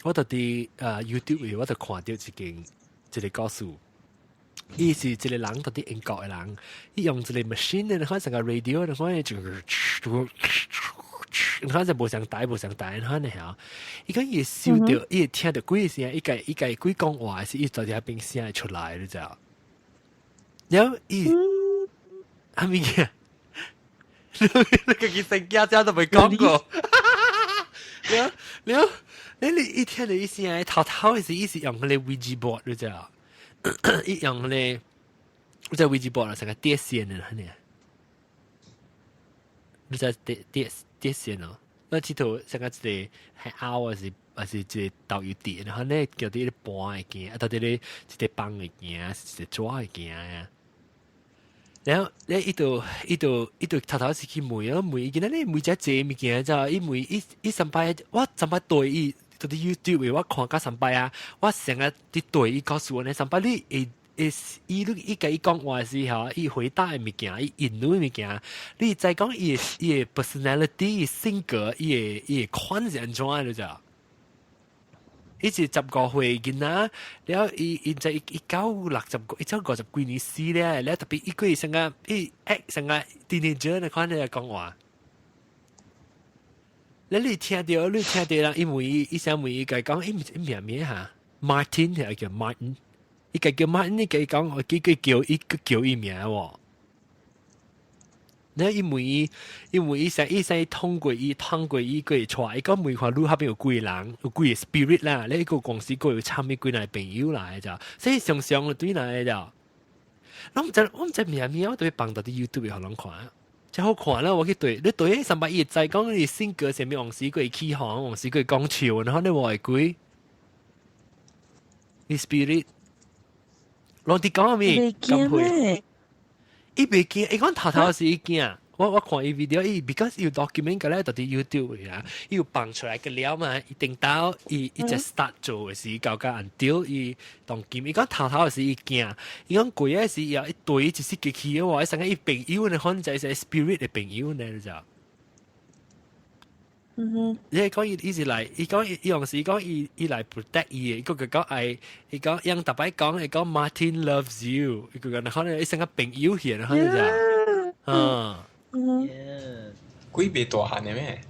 我就佇啊 YouTube 我就看到一間一個故事，伊是一個人佇佇英國的人，伊用一個 machine 你看成個 radio，你看就你看就無相帶無相帶，你看呢嚇。伊講伊會收到，伊會聽到鬼聲，伊家伊家鬼講話是伊在遐邊聲會出來，你知影？然後伊啊物件，你家己生囝這都未講過。然後然後你你一聽到伊聲，頭頭是伊是用彼個 Ouija board，你知影？伊用彼個，我知 Ouija board 啦，成個碟線的，按呢。你知碟碟碟線哦？我佚佗成個一個海鷗還是還是一個豆油碟，然後呢叫佇咧盤會行，啊，到底咧一個放會行，是一個紙會行啊。然後咧，伊就伊就伊就頭頭是去問啊，問伊今仔日問遮濟物件，就伊問伊伊三擺，我三擺對伊，佇 YouTube 我看甲三擺啊，我成日佇對伊告訴我呢，三擺你會會伊你伊共伊講話時候，伊回答的物件，伊引導的物件，你知講伊的伊的 personality、伊性格、伊的伊的款是按怎的，你知？伊是15歲囡仔，了伊伊在伊九六十個，伊才50幾年死咧，了特別伊過成個伊 act 成個 teenager 那款咧講話。了你聽到你聽到人，伊問伊，伊想問伊共講，伊毋是伊名名哈，Martin 係叫 Martin，伊共叫 Martin，伊共講，我記佢叫伊叫伊名喎。你伊問伊，伊問伊說，伊說通過伊通過伊過帶，伊講問看你彼邊有幾個人，有幾個 spirit 啦，你個公司閣有參與幾個朋友來就，所以常常對來就。我毋知我毋知名名，我特別放到佇 YouTube 予人看，真好看啦！我去對，你對三擺伊會知講你性格啥物，往時過起哄，往時過講笑，然後你話會鬼，你 spirit，攏佇講咩？
驚咩？
伊袂驚，伊講頭頭是伊驚。我我看伊 video，伊 because 有 document 個咧，佇 YouTube 啊，伊有放出來個了嘛，伊頂到伊伊只 start 做的時，到甲 until 伊當今，伊講頭頭是伊驚，伊講過個時伊一對一時機器的話，伊成個伊朋友呢，可能就係 spirit 的朋友呢，你知？
嗯哼，
你講伊伊是來，伊講伊用是講伊伊來 protect 伊的，伊個佢講愛，伊講用逐擺講，伊講 Martin loves you，伊個講可能伊成個朋友去，可能就，嗯。
嗯，
鬼袂大漢的咩？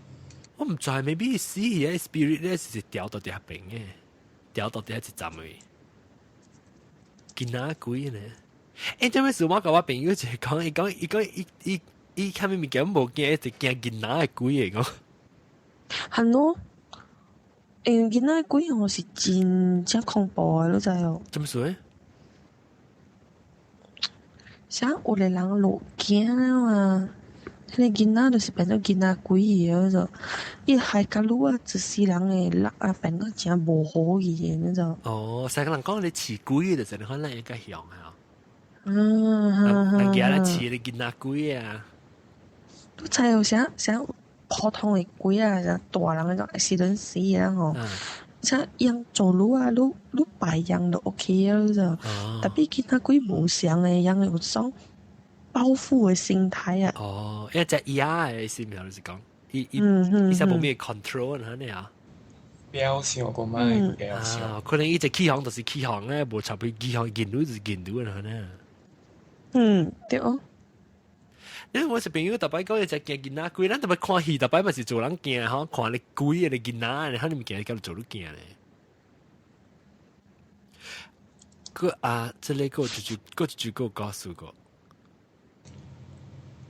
我毋知，maybe 死去個 spirit 咧是調到佇彼邊的，調到佇一站位。囡仔鬼呢？欸，這物事我共我朋友一個講，伊講伊講伊伊伊啥物物件無驚，一直驚囡仔的鬼的講。
係咯，因為囡仔鬼吼是真正恐怖的，你知哦？
怎麼說？
像有的人落驚嘛。彼个囡仔就是變做囡仔鬼的，就伊害甲你啊，一世人的力啊，變到誠無好去的，你知？
哦，成個人講你飼鬼就是你可能應該凶啊。
嗯，
人家來飼你囡仔鬼啊。
你知有啥啥普通的鬼啊，像大人彼種 accident 死啊吼，像養走路啊，你你白養就 OK 啊，你知？特別囡仔鬼無相的，養有種報復的心態啊！
哦，一隻鴨的意思，就是講，伊伊伊才無咩 control 按呢啊。
表象個嘛，表象。
可能伊隻起哄就是起哄咧，無差別起哄，見到就是見到按呢。
嗯，對哦。
因為我是朋友，逐擺講伊隻驚囡仔鬼，咱逐擺看戲，逐擺嘛是做人驚吼，看你鬼的囡仔，可能物件叫做你驚咧。個啊，這個個一句，個一句個告訴過。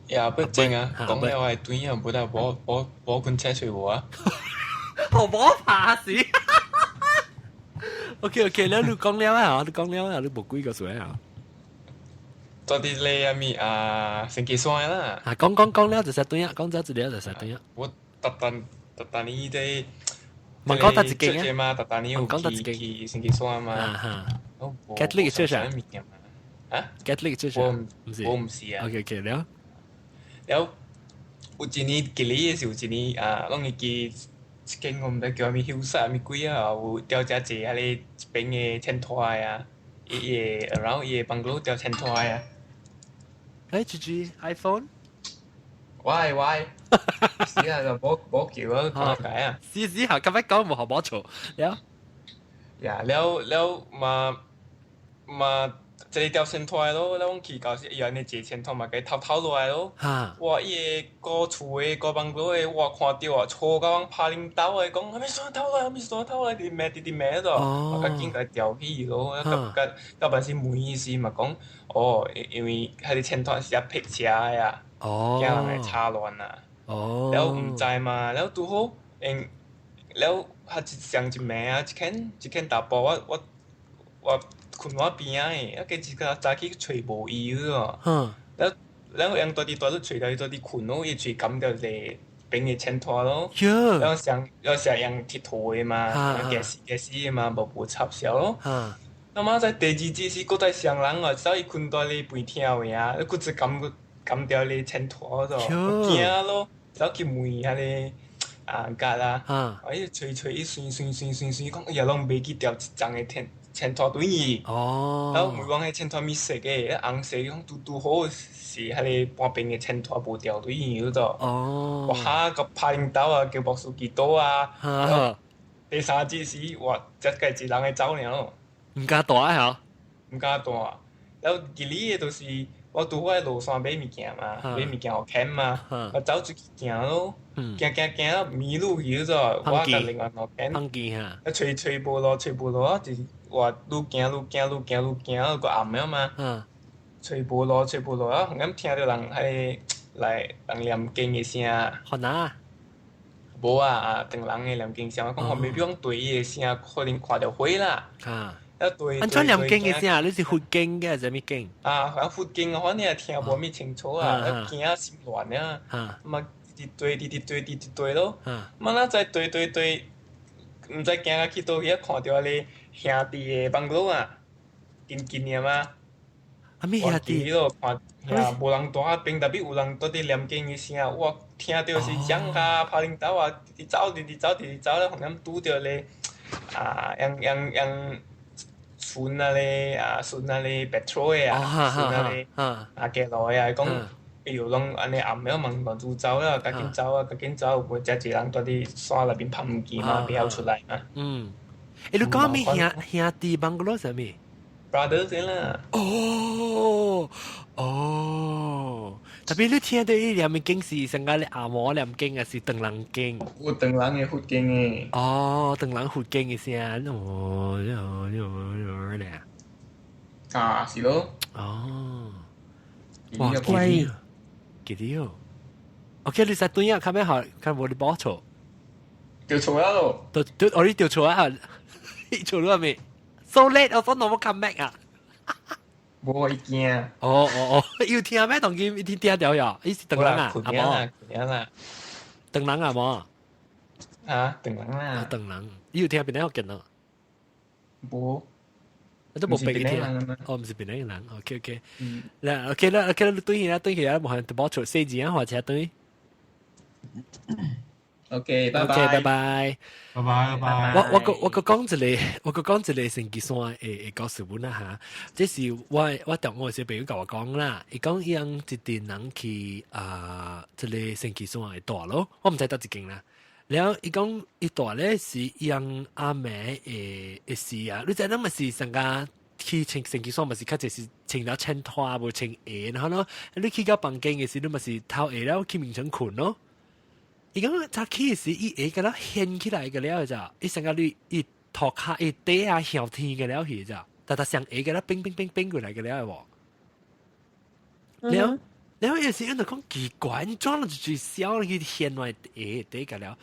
也不正啊，講了係對啊，無得無無無管車水無啊。
我無怕死。OK OK，你講了啊，你講了啊，你無幾個歲啊？
到底你阿咪啊，星期三啦。
啊，講講講了就是對啊，講咗一了就是對啊。
我特登特登呢啲，
問講得一間
啊？嘛，特大年有去去星期三嘛？
啊哈。Catholic church 啊？
啊
？Catholic church
我唔是，我唔是啊。
OK OK，了。
了，有一年記哩的是有一年啊，攏會記一間我毋知叫啥物休息啥物鬼啊，有吊遮濟彼個一邊的錢拖的啊，伊會 around 伊的 bungalow 吊錢拖的啊。
誒，G G iPhone？
喂喂，是啊，就無無叫啊，講解啊。
是是下，今日講無學無錯，了。
呀，了了嘛嘛，這個吊錢拖的咯，了阮去到時，伊按呢坐錢拖嘛，共偷偷落來咯。哇！伊個顧厝的顧 bungalow 的，哇，看著啊，錯到阮拍恁兜的，講啥物山偷來，啥物山偷來，直罵直直罵咯。我較緊共調起咯，甲甲到辦時問伊時嘛講，哦，因為彼個錢拖是愛泊車的啊，驚人會插亂啊。了毋知嘛，了拄好，因了較一上一暝啊，一間一間查埔，我我我睏我邊仔的，啊，加一個早起揣無伊咯。了了用蹛佇蹛咧揣著伊蹛佇睏咯，伊喙含著一個邊的錢拖咯。了上了上用鐵頭的嘛，驚死驚死的嘛，無無插銷咯。他媽在第二日時，閣再上人哦，走伊睏蹛咧飯廳位啊，閣一含含著咧錢拖咗，驚咯，走去問彼個啊甲啦，啊伊揣揣伊隨隨隨隨隨講，哎呀，攏袂記掉一層的錢錢拖對伊。然後問講彼錢拖物色的，紅色講拄拄好是彼個半邊的錢拖無掉對伊嗰度。哇哈！個拍恁兜啊，叫牧師祈禱啊。第三日時，哇！才家一人會走爾咯。
毋敢蹛嚇？
毋敢蹛。了日里的就是我拄好喺路山買物件嘛，買物件予牽嘛，我走出去行咯，行行行到迷路去咗，我佮另外兩間，啊揣揣無路，揣無路啊，就是話愈行愈行愈行愈行，閣暗了嘛，揣無路揣無路啊，咁聽著人彼個來人念經的聲。
番仔？
無啊，啊，唐人的念經聲，我講後面比講對伊的聲，可能看著火啦。啊對，
按怎念經的聲？你是佛經嘅，啥物經？
啊，反正佛經反正也聽無物清楚啊，驚啊心亂啊，嘛直直對，直直對，直直對咯。嘛咱再對對對，毋知行到去佗去，看著彼個兄弟的 bungalow 啊，近近的嘛。
啊物兄弟？
咯，看兄無人蹛彼邊，特別有人蹛佇念經的聲，我聽著是講啊，拍恁兜啊，直直走，直直走，直直走咧，予人拄著咧啊，用用用。船啊咧，啊船啊咧，petrol 的啊，船啊咧，啊加落的啊，講，哎喲，攏按呢暗暝問亂珠走啦，趕緊走啊，趕緊走，無遮濟人蹛佇山內面拍物件嘛，袂曉出來嘛。
嗯，欸，你講物兄兄弟 bungalow 啥物
？brother 先啦。
哦哦，特別你聽著伊念經是上個咧阿摩念經，還是唐人經？
有唐人的佛經的。
哦，唐人佛經的聲，哦哦哦咧。
啊，是咯。
哦。哇，記記得哦。OK，你實對啊，較咩好？較無你報錯。
掉錯啊咯。
都都，我你掉錯啊！你錯咗未？So late，我想攞冇 come back 啊！
無會驚。
哦哦哦，要聽咩？當佢一聽聽掉呀？伊是唐人啊，阿無？唐人啊，無？
啊，唐人啦。
唐人，伊有聽邊個見咯？
無。
都無別聽。哦，毋是別個人。OK OK。嗱，OK 啦，OK 啦，對起啦，對起啦，無限就冇錯，四字啊，或者對。
OK，拜
拜。 OK，拜拜。
拜拜拜。
我我閣我閣講一個，我閣講一個神奇山的的故事本啦嚇。這是我我中學小朋友共我講啦，伊講伊人一陣人去啊，這個神奇山會蹛咯，我毋知佗一間啦。了伊講伊蹛咧是伊人阿妹的的事啊，你知影嘛是上個去穿神奇山嘛是較濟是穿了穿拖無穿鞋，然後咯，你去到房間的時，你嘛是脫鞋了去眠床睏咯。伊講早起時，伊鞋個了掀起來個了咋？伊上個你伊塗跤伊底啊向天個了去咋？逐逐上鞋個了冰冰冰冰過來個了無？了了有時因就講奇怪，你裝了就最小去掀來鞋底個了，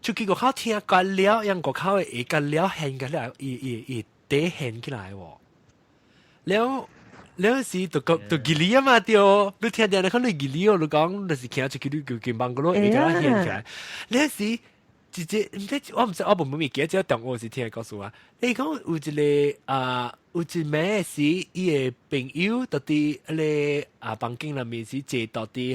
出去外口聽個了，讓外口的鞋個了掀個了，伊伊伊底掀起來無？了。了時就講就吉利啊嘛對，你聽聽你可能吉利哦，你講就是行出去你就見 bungalow 會共掀起來。了時一直接毋知我毋知我無物記得，只中學時聽告訴我，你講有一個啊，有一暝是伊的朋友佇佇彼个啊房間內面是坐到佇彼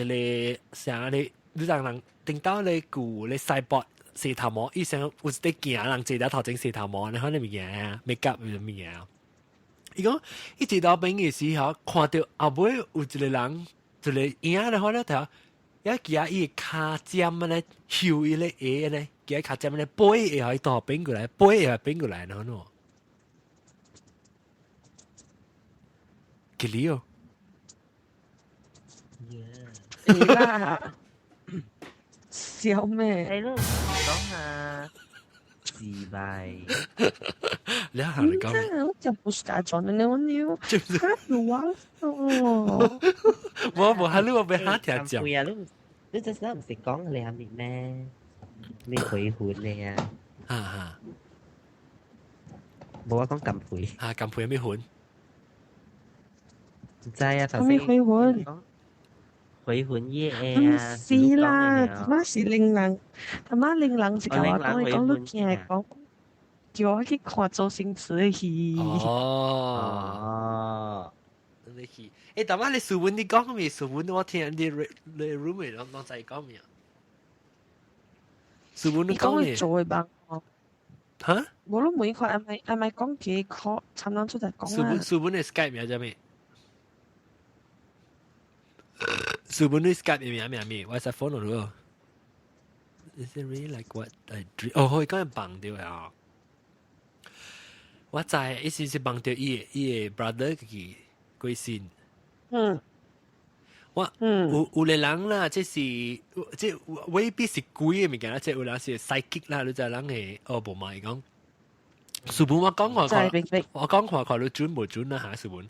個啥咧，你讓人頂到咧舊咧細膊洗頭毛，伊想有一個鏡人坐佇頭前洗頭毛，你看你物件啊，make up 有物件。伊講伊坐到邊嘅時候，看到後尾有一個人，一個影咧，看了頭，一行伊的跤尖咧，嗅伊咧鞋咧，行跤尖咧，背會予伊倒變過來，背會變過來，然後喏，吉利哦。
會啦，笑咩？
係咯，講下自敗。
你行嚟講，
真係我就不是假裝的，我你哈魯啊！哦，
我無哈魯，我欲哈聽講。
啊！你你這時唔是講你係咪咩？你回魂你啊？
哈哈，
無我講金培。
哈，金培有咩魂？
唔知啊，頭
先。回魂？
回魂夜
唔是啦，他媽是靈人，他媽靈人是共我講，伊講你聽講，叫我去看周星馳的戲。
哦，你戲，欸，但係你書本你講咩？書本我聽你你 roommate 攏攏在講咩？書本你講咩？
做的夢哦。
哈？
無你每看係咪係咪講幾個？差唔多出嚟講
書本書本的 Skype 名叫咩？書本你 Skype 名名咩？我實 follow 咯。Is it really like what I dream？哦，佢講係夢到啊！我知，意思是夢到伊伊的 brother 自己過身。我有有個人啦，這是這未必是鬼的物件啦，這有人是 psychic 啦，你知人會哦無嘛伊講。書本我講看看，我講看看你準無準啦嚇，書本。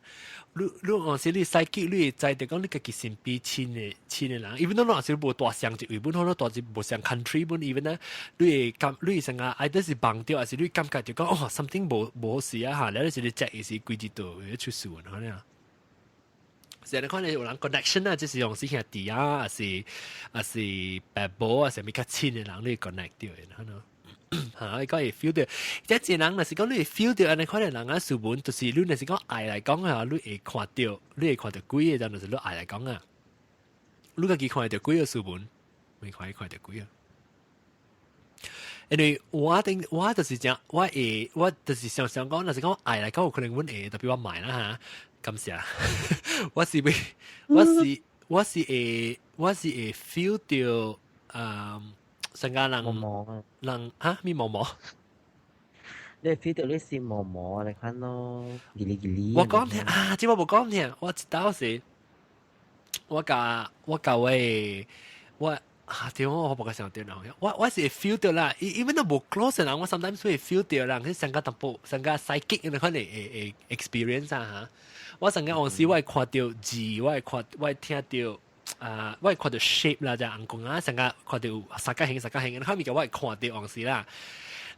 你你有時你 psychic 你會知著講你家己身邊親的親的人，even though 你若是無蹛相一位本，可能蹛一無相 country 本，even 呢，你會感你會成個either 是夢到，還是你感覺就講哦 something 無無好事啊嚇，了你是你 check 伊是幾日度會出事可能。是你看你有人 connection 啊，就是用是兄弟啊，還是還是爸母啊，啥物較親的人你 connect 到的，可能。嚇，你講會 feel 到，這一人若是講你會 feel 到按呢款的人啊，書本就是你若是講愛來講啊，你會看到，你會看到鬼的，就是你愛來講啊，你家己看到鬼的書本，沒看伊看到鬼啊。因為我頂我就是講，我會我就是想想講，若是講愛來講，有可能阮會特別我買啦嚇，感謝。我是會，我是我是會，我是會 feel 到，嗯。成個人人嚇咩毛毛？
你 feel 到你是毛毛，你看咯，吉哩吉哩。
我講聽啊，這我無講聽，我一道是，我共我共我我啊，對我無個想到啦，我我是會 feel 到啦，even 都無 close 人，我 sometimes 會 feel 到人，去上個淡薄，上個 psychic 那款的會會 experience 啊嚇。我上個往時我會看到字，我會看我會聽到。啊，我會看到 shape 啦，就紅光啊，成個看到三角形、三角形，後面個我會看到往時啦。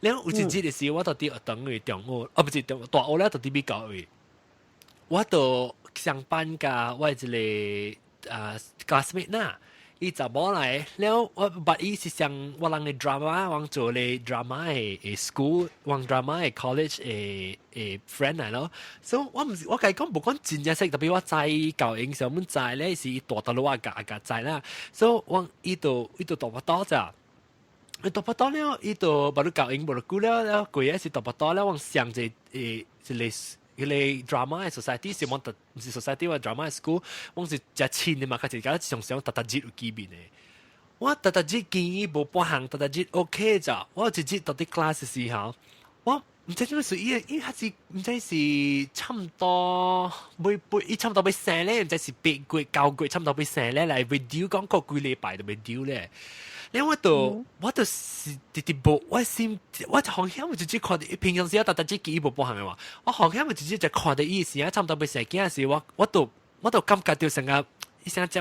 了有一日的時，我到佇學堂位中學，哦，不是中大學了，到佇美國位，我就上班共我一個啊 classmate 啦，伊查某來，了我捌伊是上我人的 drama，我做咧 drama 的的 school，我 drama 的 college 的的 friend 來咯。所以我毋是我共伊講無講真正識，特別我知舊影上阮知咧是伊大大我共共知啦。所以我伊就伊就大巴肚咋。伊大巴肚了，伊就無咧教英無咧久了了，過日是大巴肚了，我上一個一個彼個 drama 的 society 是我特毋是 society 我 drama school，我是誠親的嘛，較是較常常逐逐日有見面的。我逐逐日見伊無半項，逐逐日 OK 咋？我有一日到佇 class 的時候，我毋知做咩事，伊伊還是毋知是差毋多欲欲伊差毋多欲生咧，毋知是8月9月差毋多欲生咧，來欲丟講過幾禮拜就欲丟咧。咧我就我就是直直無，我心我就好險，我直接看到平常時我逐逐日見伊無半項的話，我好險我直接就看到伊時啊，差毋多欲生囝時，我我就我就感覺到成個伊成個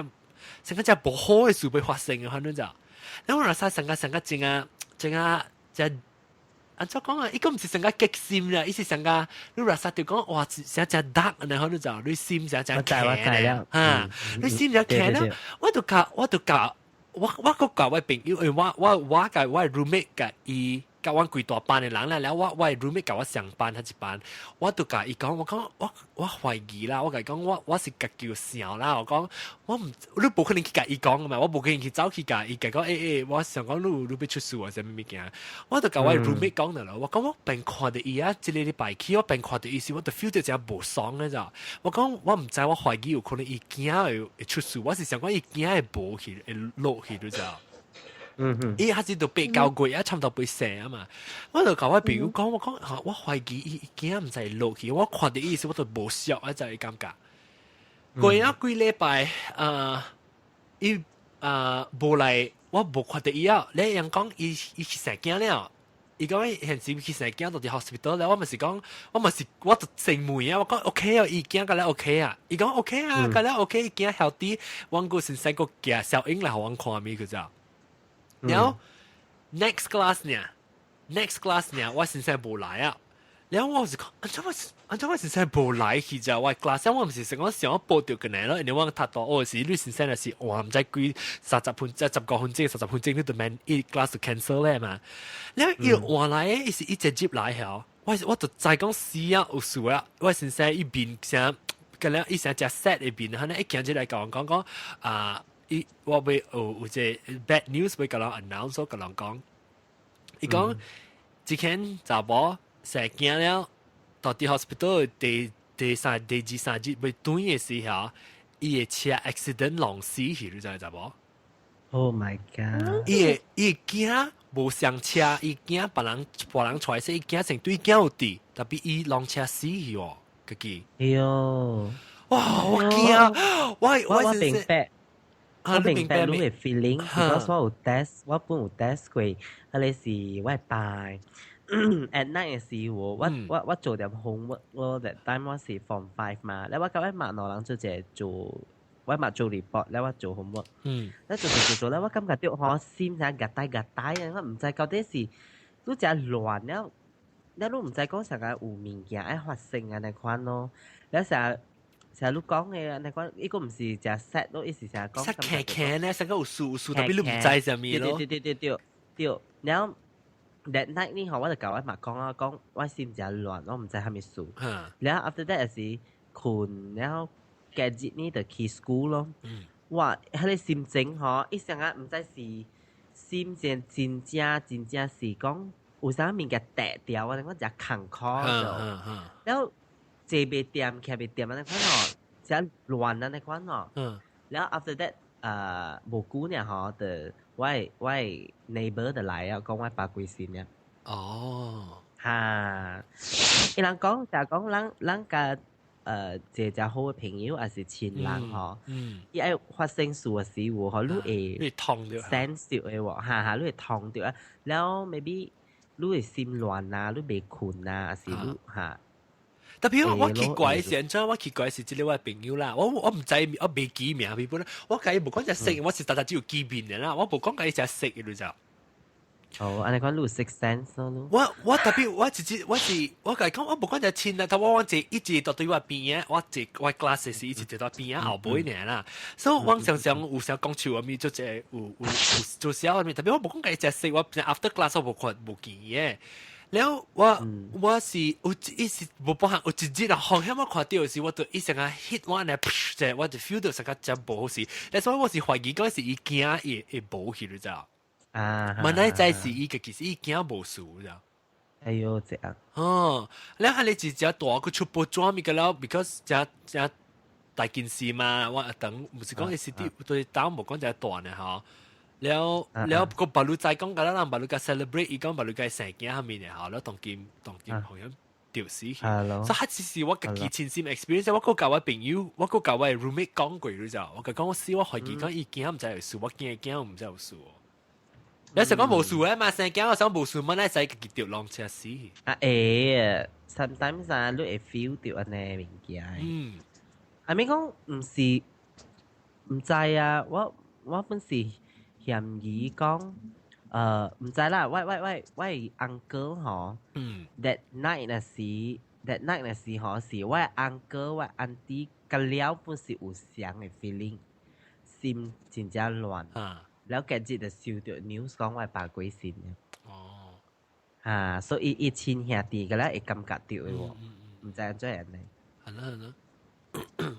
成個只無好的事欲發生的，反正就，咧我若使成個成個真啊真啊真。按怎講啊？伊個毋是成個激心啦，伊是成個你若使就講哇，成只 dark，然後你就你心成只騎咧，嚇，你心只騎咧，我就共我就共。我個教我朋友，因為我共我 roommate 共伊。佮阮規大班的人啦，了我 roommate 共我上班彼一班，我就共伊講，我講我懷疑啦，我共伊講我是家己有想啦，我講我毋，你無可能去共伊講嘛，我無可能去走去共伊講，我想講你欲出事啊，啥物物件，我就共我 roommate 講了，我講我邊看著伊啊，這個禮拜去，我邊看著伊時，我就 feel 到真無爽的咋，我講我毋知，我懷疑有可能伊驚會出事，我是想講伊驚會無去，會落去，你知？伊還是都8、9個月啊，差不多欲生啊嘛。我就共我朋友講，我講嚇，我懷疑伊驚毋知會落去。我看著伊時，我就無熟啊，就會感覺。過咗幾禮拜，伊無來，我無看著伊啊。你人講伊去生囝了，伊講伊現時去生囝到佇 hospital 了。我咪是講，我咪是我就先問啊，我講 OK 啊，伊囝敢了 OK 啊？伊講 OK 啊，敢了 OK，伊囝 healthy。阮個先生個寄小影來予阮看咪佢就。然後 next class 呢？next class 呢？我先生無來啊！然後我是講，按怎我先生無來去就我 class，我毋是想講想要報著過來咯，因為我讀大學時，你先生若是換毋知幾30分，即15分鐘、30分鐘，你就免伊 class 就 cancel 咧嘛。然後伊換來，伊是一直接來嗬，我就知講死啊有事啊！我先生伊面啥，佮了伊成隻 sad 的面，可能一行入來共我講講啊。伊我欲有一個 bad news 欲共人 announce 共人講，伊講這間查某生囝了，到佇 hospital 第三第二三日欲轉的時候，伊的車 accident 弄死去，你知查無
？Oh my god！
伊的囝無上車，伊驚別人揣說，伊驚成對囝有佇，tapi 伊弄車死去哦，家己。
哎喲！
哇！我驚，我
我明白。我明白你的 feeling，because 我有 test，我本有 test 過，彼個是我爸 at night 的時候，我做點 homework，我 that time 我是 form five 嘛，咧我佮我媽兩人做一個做，我媽做 report，咧我做 homework，咧做做做做咧，我感覺著吼心啥夾帶夾帶啊，我毋知到底是你誠亂了，了你毋知講啥個有物件愛發生按呢款咯，了成日成日你講的按呢款，伊個毋是誠 sad 咯，伊是成日講。
實騎騎咧，成個有事有事，tapi 你毋知啥物咯。
對對對對對，然後 that night 呢，吼，我就共我媽講啊，講我心誠亂，我毋知啥物事。然後 after that 是睏，然後隔日呢就去 school 咯。哇，彼個心情吼，伊成日毋知是心情真正真正是講有啥物件趯掉啊，我誠艱苦就，然後坐袂掂，徛袂掂按呢款吼，誠亂按呢款吼。然後 after that，無久呢吼，就我的 neighbor 就來啊，講我爸過身了。哈，伊人講就講咱佮一個誠好的朋友，抑是親人吼，伊愛發生事的時候，吼，你會
你痛著
sense 著的喎，哈哈，你會痛著啊，了 maybe 你會心亂啊，你袂睏啊，抑是你哈。
Tapi 我奇怪是按怎？我奇怪是這個我朋友啦，我毋知我袂記名，比如我共伊無講誠熟，我是逐逐只有見面的啦，我無講共伊誠熟的，你知？
哦，按呢款你有 sixth sense 咯。
我 tapi 我直接我是我共伊講，我無講誠親啦，但我坐一直都對我邊仔，我坐我 class 是一直坐到邊仔後尾爾啦，所以我常常有時講笑啊，咪做這有做小啊咪，tapi 我無講共伊誠熟，我 after class 我無看無見嘅。了我是有一時無包含有一日啊，風險我看著時，我就一成啊 hit 我呢，就我就 feel 到成個真無好勢。但所以我是懷疑講是伊驚會無去，你知道？
啊，
問題在是伊個其實伊驚無事，知道？
哎喲，這樣。
哦，了係你一隻大個出報紙物個了，because 誠誠大件事嘛，我等毋是講伊是啲對當無講誠大呢吼。了了個別路再講，個咱人別路共 celebrate，伊講別路共生囝下面的吼，了當今當今好像著死去。所以彼是我家己親身 experience，我閣共我朋友，我閣共我 roommate 講過，你知道？我共講我死，我懷疑講伊驚毋知有事，我驚驚毋知有事。你想講無事的嘛？生囝我想無事，乜咧使家己著浪車死。
啊會，sometimes 啊，你會 feel 著按呢物件。I mean 講毋是毋知啊，我本是嫌疑講，毋知啦，我 uncle 吼，that night 若是 that night 若是吼，是我 uncle 我 auntie 佮了本是有相的 feeling，心真正亂。
啊。
了隔日就收到 news 講我爸過身。哦。啊，所以伊親兄弟個咧會感覺到的喎，毋知按怎樣呢？
係啦係啦，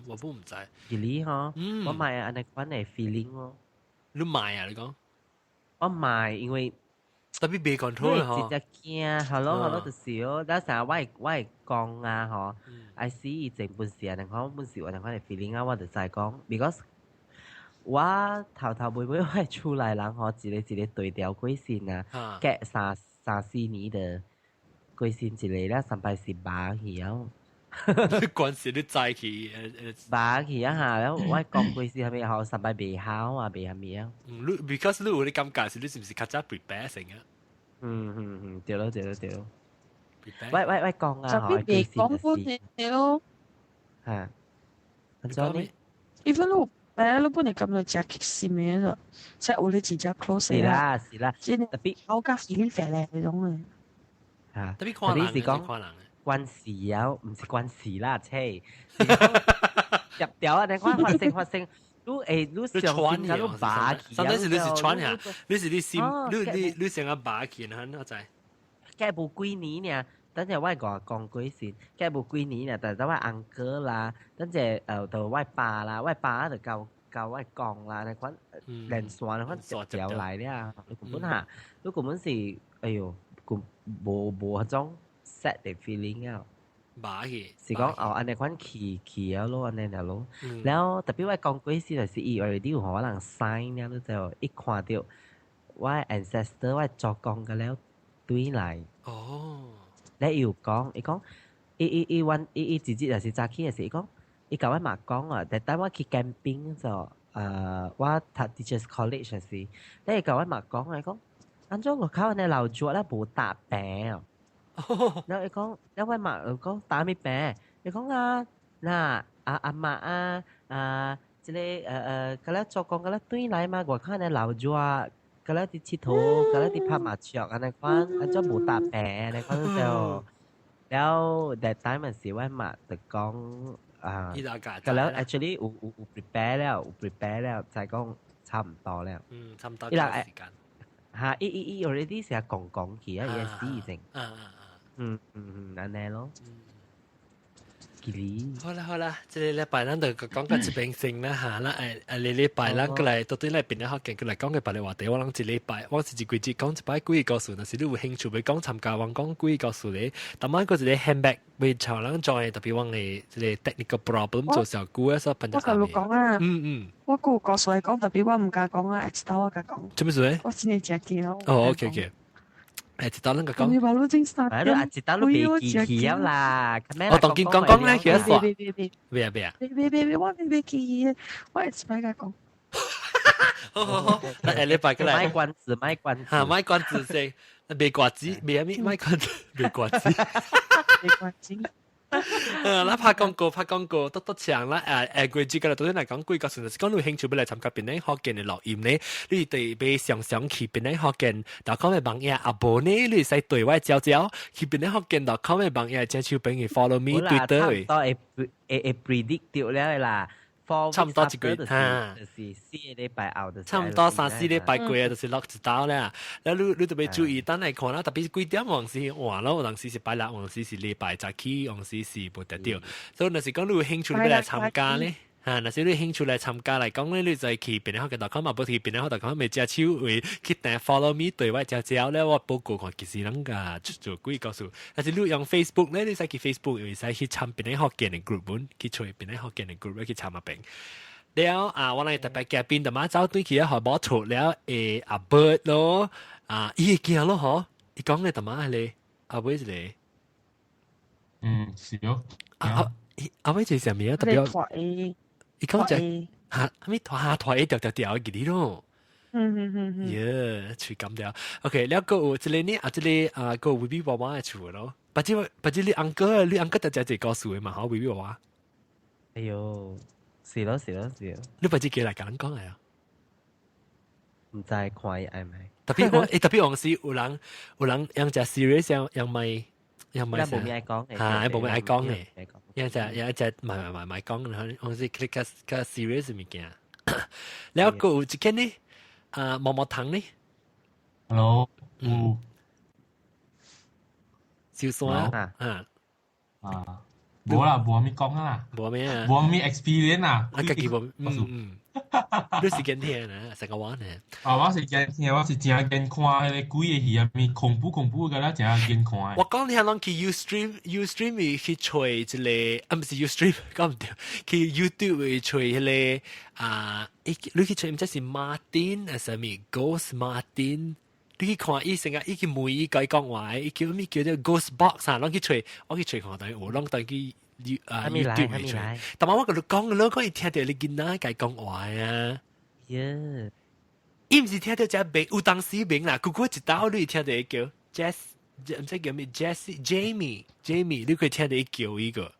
我都毋知。
其實吼，我買按呢款的 feeling 咯。
你買啊？你講？
我買，因為
特別袂 control
嗬。真正驚，係咯係咯，就是哦。但係我會講啊，嗬，I see 以前本時啊，人講本時有按呢款的 feeling 啊，我就知講，because 我頭頭尾尾我係厝內人嗬，一個一個對調過身啊，隔三四年的過身一個了，三擺是麻去啊。
關事你知去，
麻去啊嚇，了我講過身係咪好三擺袂好啊，袂係咪啊？
嗯，你 because 你有啲感覺是你是毋是較早 prepare 成啊？
嗯嗯嗯，對咯對咯對咯。喂喂喂，講啊，
特別袂講本你咯。
嚇，按怎呢
？even 你誒，你本來感覺真激心嘅咯，即係我哋真正 close
是啦是啦，
特別好加 feeling 肥咧嗰種嘅。
嚇，
特別看人，
是講關事啊，毋是關事啦，切。入掉啊！你看發生發生，你會你上心甲你拔去啊！
上次是你是穿下，你是你心，你成個拔去，我知。
計無幾年爾，等陣我講講過先，計無幾年爾，但係我 uncle 啦，等陣就我爸啦，我爸就教教我講啦，你款連線你款接掉來了，你根本嚇，你根本是，哎喲，無無彼種 sad 的 feeling 啊。
麻去，
是講哦，按呢款去去啊咯，按呢咯。了特別我講過時就是伊 already 有予我人 sign 了，就一看到我 ancestor 我祖公個了對來。
哦。
咧伊有講，伊講，伊伊伊阮伊伊直接就是早起的時，伊講，伊共我嘛講啊，但當我去 camping 就，我讀 teachers college 時，咧伊共我嘛講啊，伊講，按怎外口按呢流熱咧無搭棚哦。然後伊講，然後我嘛講搭啥物棚？伊講啊，嗱阿阿媽啊，啊，這個佮咧祖公佮咧轉來嘛，外口按呢流熱，佮咧佇𨑨迌，佮咧佇拍麻將按呢款，按怎無搭棚按呢款就，了 that time 時我媽就講啊，佮了 actually 有 prepare 了，有 prepare 了，就講差毋多了。
嗯，差毋多時間。
嚇，伊伊伊 already 成日講講去啊，伊死已經。嗯嗯嗯，按呢咯。
好啦好啦，這個禮拜咱就講到這邊先啦嚇，咱誒誒禮拜咱過來到底來邊個學見過來講個別個話題，我攏一禮拜，我是一季節講一擺鬼故事，若是你有興趣欲講參加，我講鬼故事咧，逐擺個一個 handbag 欲朝人 join，特別我的這個 technical problem 做小久啊，所以
我共你講啊，我有故事講，特別我毋敢講啊，一道我共講。
做咩事咧？
我真係真驚。
哦，OK OK。一道咱個講。
你話你真三
點，一道你袂記起了啦。
我當見講講咧，其實
煞。別別別。
咩啊咩啊？
別別別別，我袂記起，我會一擺共講。
好好好，那下禮拜過來。
賣關子，賣關子。
嚇，賣關子先，賣瓜子，賣啥物？賣關子，賣瓜子。
賣關子。
咱拍廣告，拍廣告，篤篤長啦！季節個啦，到底來講鬼故事，就是講你有興趣欲來參加檳城福建的錄音呢？你特別常常去檳城福建 .com 的網頁，啊無呢，你會使對我招招去檳城福建 .com 的網頁，請手朋友 follow me Twitter。
差唔多會會會 predict 到了啦。
差唔多一個月，
嚇，就是四個禮拜後，
差唔多三四禮拜過啊，就是落一刀啦。แล้ว你你特別注意，等來看啦，特別幾點往時換咯，有當時是拜六，有時是禮拜早起，有時是無得著。所以若是講你有興趣欲來參加咧，嚇，若是你有興趣來參加來講咧，你就去檳城福建 .com 嘛，無去檳城福建 .com 咪隻手位去訂 follow me 對我招招咧，我報告看其實人家做鬼故事。但是你用 Facebook 咧，你使去 Facebook，會使去參檳城福建的 group 本，去揣檳城福建的 group 去參下邊。了啊，我來特別嘉賓，就馬走對去學某出了阿伯咯，啊，伊會驚咯嗬，伊講嘅淡仔係阿伯一個，
嗯，是咯。
啊阿伯是啥物啊？特別，伊講只嚇，啥物拖下拖一條條條記得咯。耶，喙感掉。OK，了閣有一個呢，啊，這個啊，閣有 B B 娃娃的厝咯。不知不知你 uncle 你 uncle 就只一個故事的嘛？吼，B B 娃娃。
哎喲，是咯是咯是咯。
你不知幾來共人講來啊？
毋知看伊愛未？
特別我特別往時有人用隻 serious 用用咪用咪
無咩愛講嘅，
嚇，無咩愛講嘅，用隻用一隻買買買買講，然後往時佢較較 serious 物件。了閣有一間呢，啊，毛毛糖呢
？Hello，有。
小山啊。
啊，無啦，無咩講啦。
無咩啊？
無咩 experience 啊。
啊，家己無，嗯嗯。你是驚聽啊？成個玩呢？
啊，我是驚聽，我是真驚看彼個鬼的戲啊，物恐怖恐怖個啦，真驚看。
我講你係攏去 Ustream，Ustream 去揣一個，啊，毋是 Ustream，講毋對，去 YouTube 去揣彼個啊，你去揣毋知是 Martin 啊，啥物 Ghost Martin。你去看伊成日伊去問伊共伊講話，伊叫咩叫做 Ghost Box 啊？攏去揣，我去揣看等於有，攏等去啊 YouTube 去揣。但係我共你講，你講伊聽著你囡仔共伊講話啊。
耶！
伊毋是聽著這名，有當時名啦，久久一道你聽著伊叫 Jess，毋知叫咩 Jesse、Jamie、Jamie，你可以聽著伊叫伊個。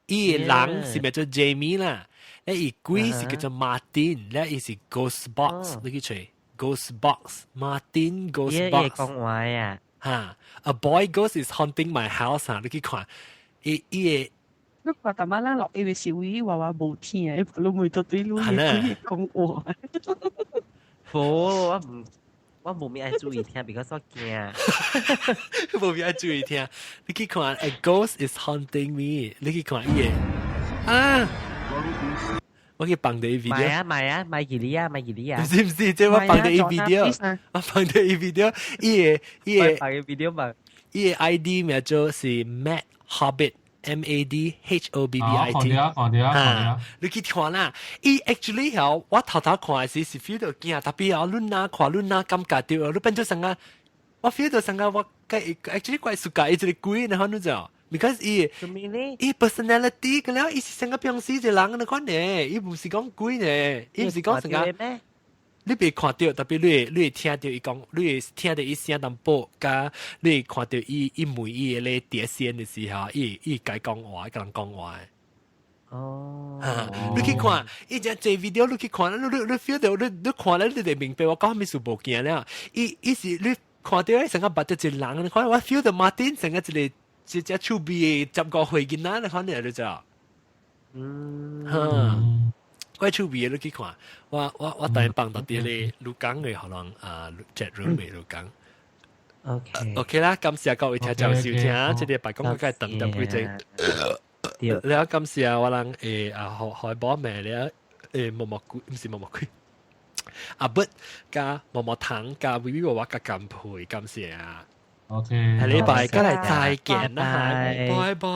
伊个人是名做 Jamie 啦，咧伊鬼是叫做 Martin，咧伊是 Ghost Box，你去揣。Ghost Box Martin Ghost Box
講話啊，
哈，A boy ghost is haunting my house 啊，你去看，伊伊個。
你看，逐擺咱錄音的時，伊話話無聽，伊攏袂到對你講話。
無，我唔，我無咩愛注意聽，because 我驚。
無咩愛注意聽，你去看，A ghost is haunting me，你去看伊個啊。我去放啲 video。
買啊買啊買幾粒啊買幾粒啊！
唔是唔是，這我放啲 video，我放啲 video，伊個伊個
放 video 嘛，
伊個 ID 名做是 Mad Hobbit。M A D H O B B I T。
看到啊，看到啊，看到啊！
你去看啦，伊 actually 吼，我頭頭看的時是 feel 到驚，特別啊，你若看你若感覺到，你變做啥個？我 feel 到啥個？我 actually 怪暑假伊一個鬼，然後你知道？because 伊伊 personality 個了，伊是成個平時一個人的款呢，伊毋是講鬼呢，伊毋是講成個。你袂看著，特別你會聽著伊講，你會聽著伊聲淡薄，佮你會看著伊伊問伊個咧碟線的時候，伊伊共講話，共人講話。
哦，
你去看，伊只這 video 你去看，你你你 feel 到你你看了你就明白我講啥物事無驚了。伊伊是你看著伊成個捌著一個人，你看我 feel 到 Martin 成個一個一隻趣味的15歲囡仔，你看你就知。
嗯，
哈。怪趣味的你去看，我我我等放到佇咧鹿港的可能啊 chat room 的鹿港。
OK
OK 啦，感謝各位聽眾收聽，這個白講個等等幾陣。了感謝我人誒啊海海寶妹了誒毛毛龜，毋是毛毛龜，阿伯佮毛毛糖佮微微娃娃佮甘配，感謝啊。
OK，
下禮拜過來再見啦，拜拜。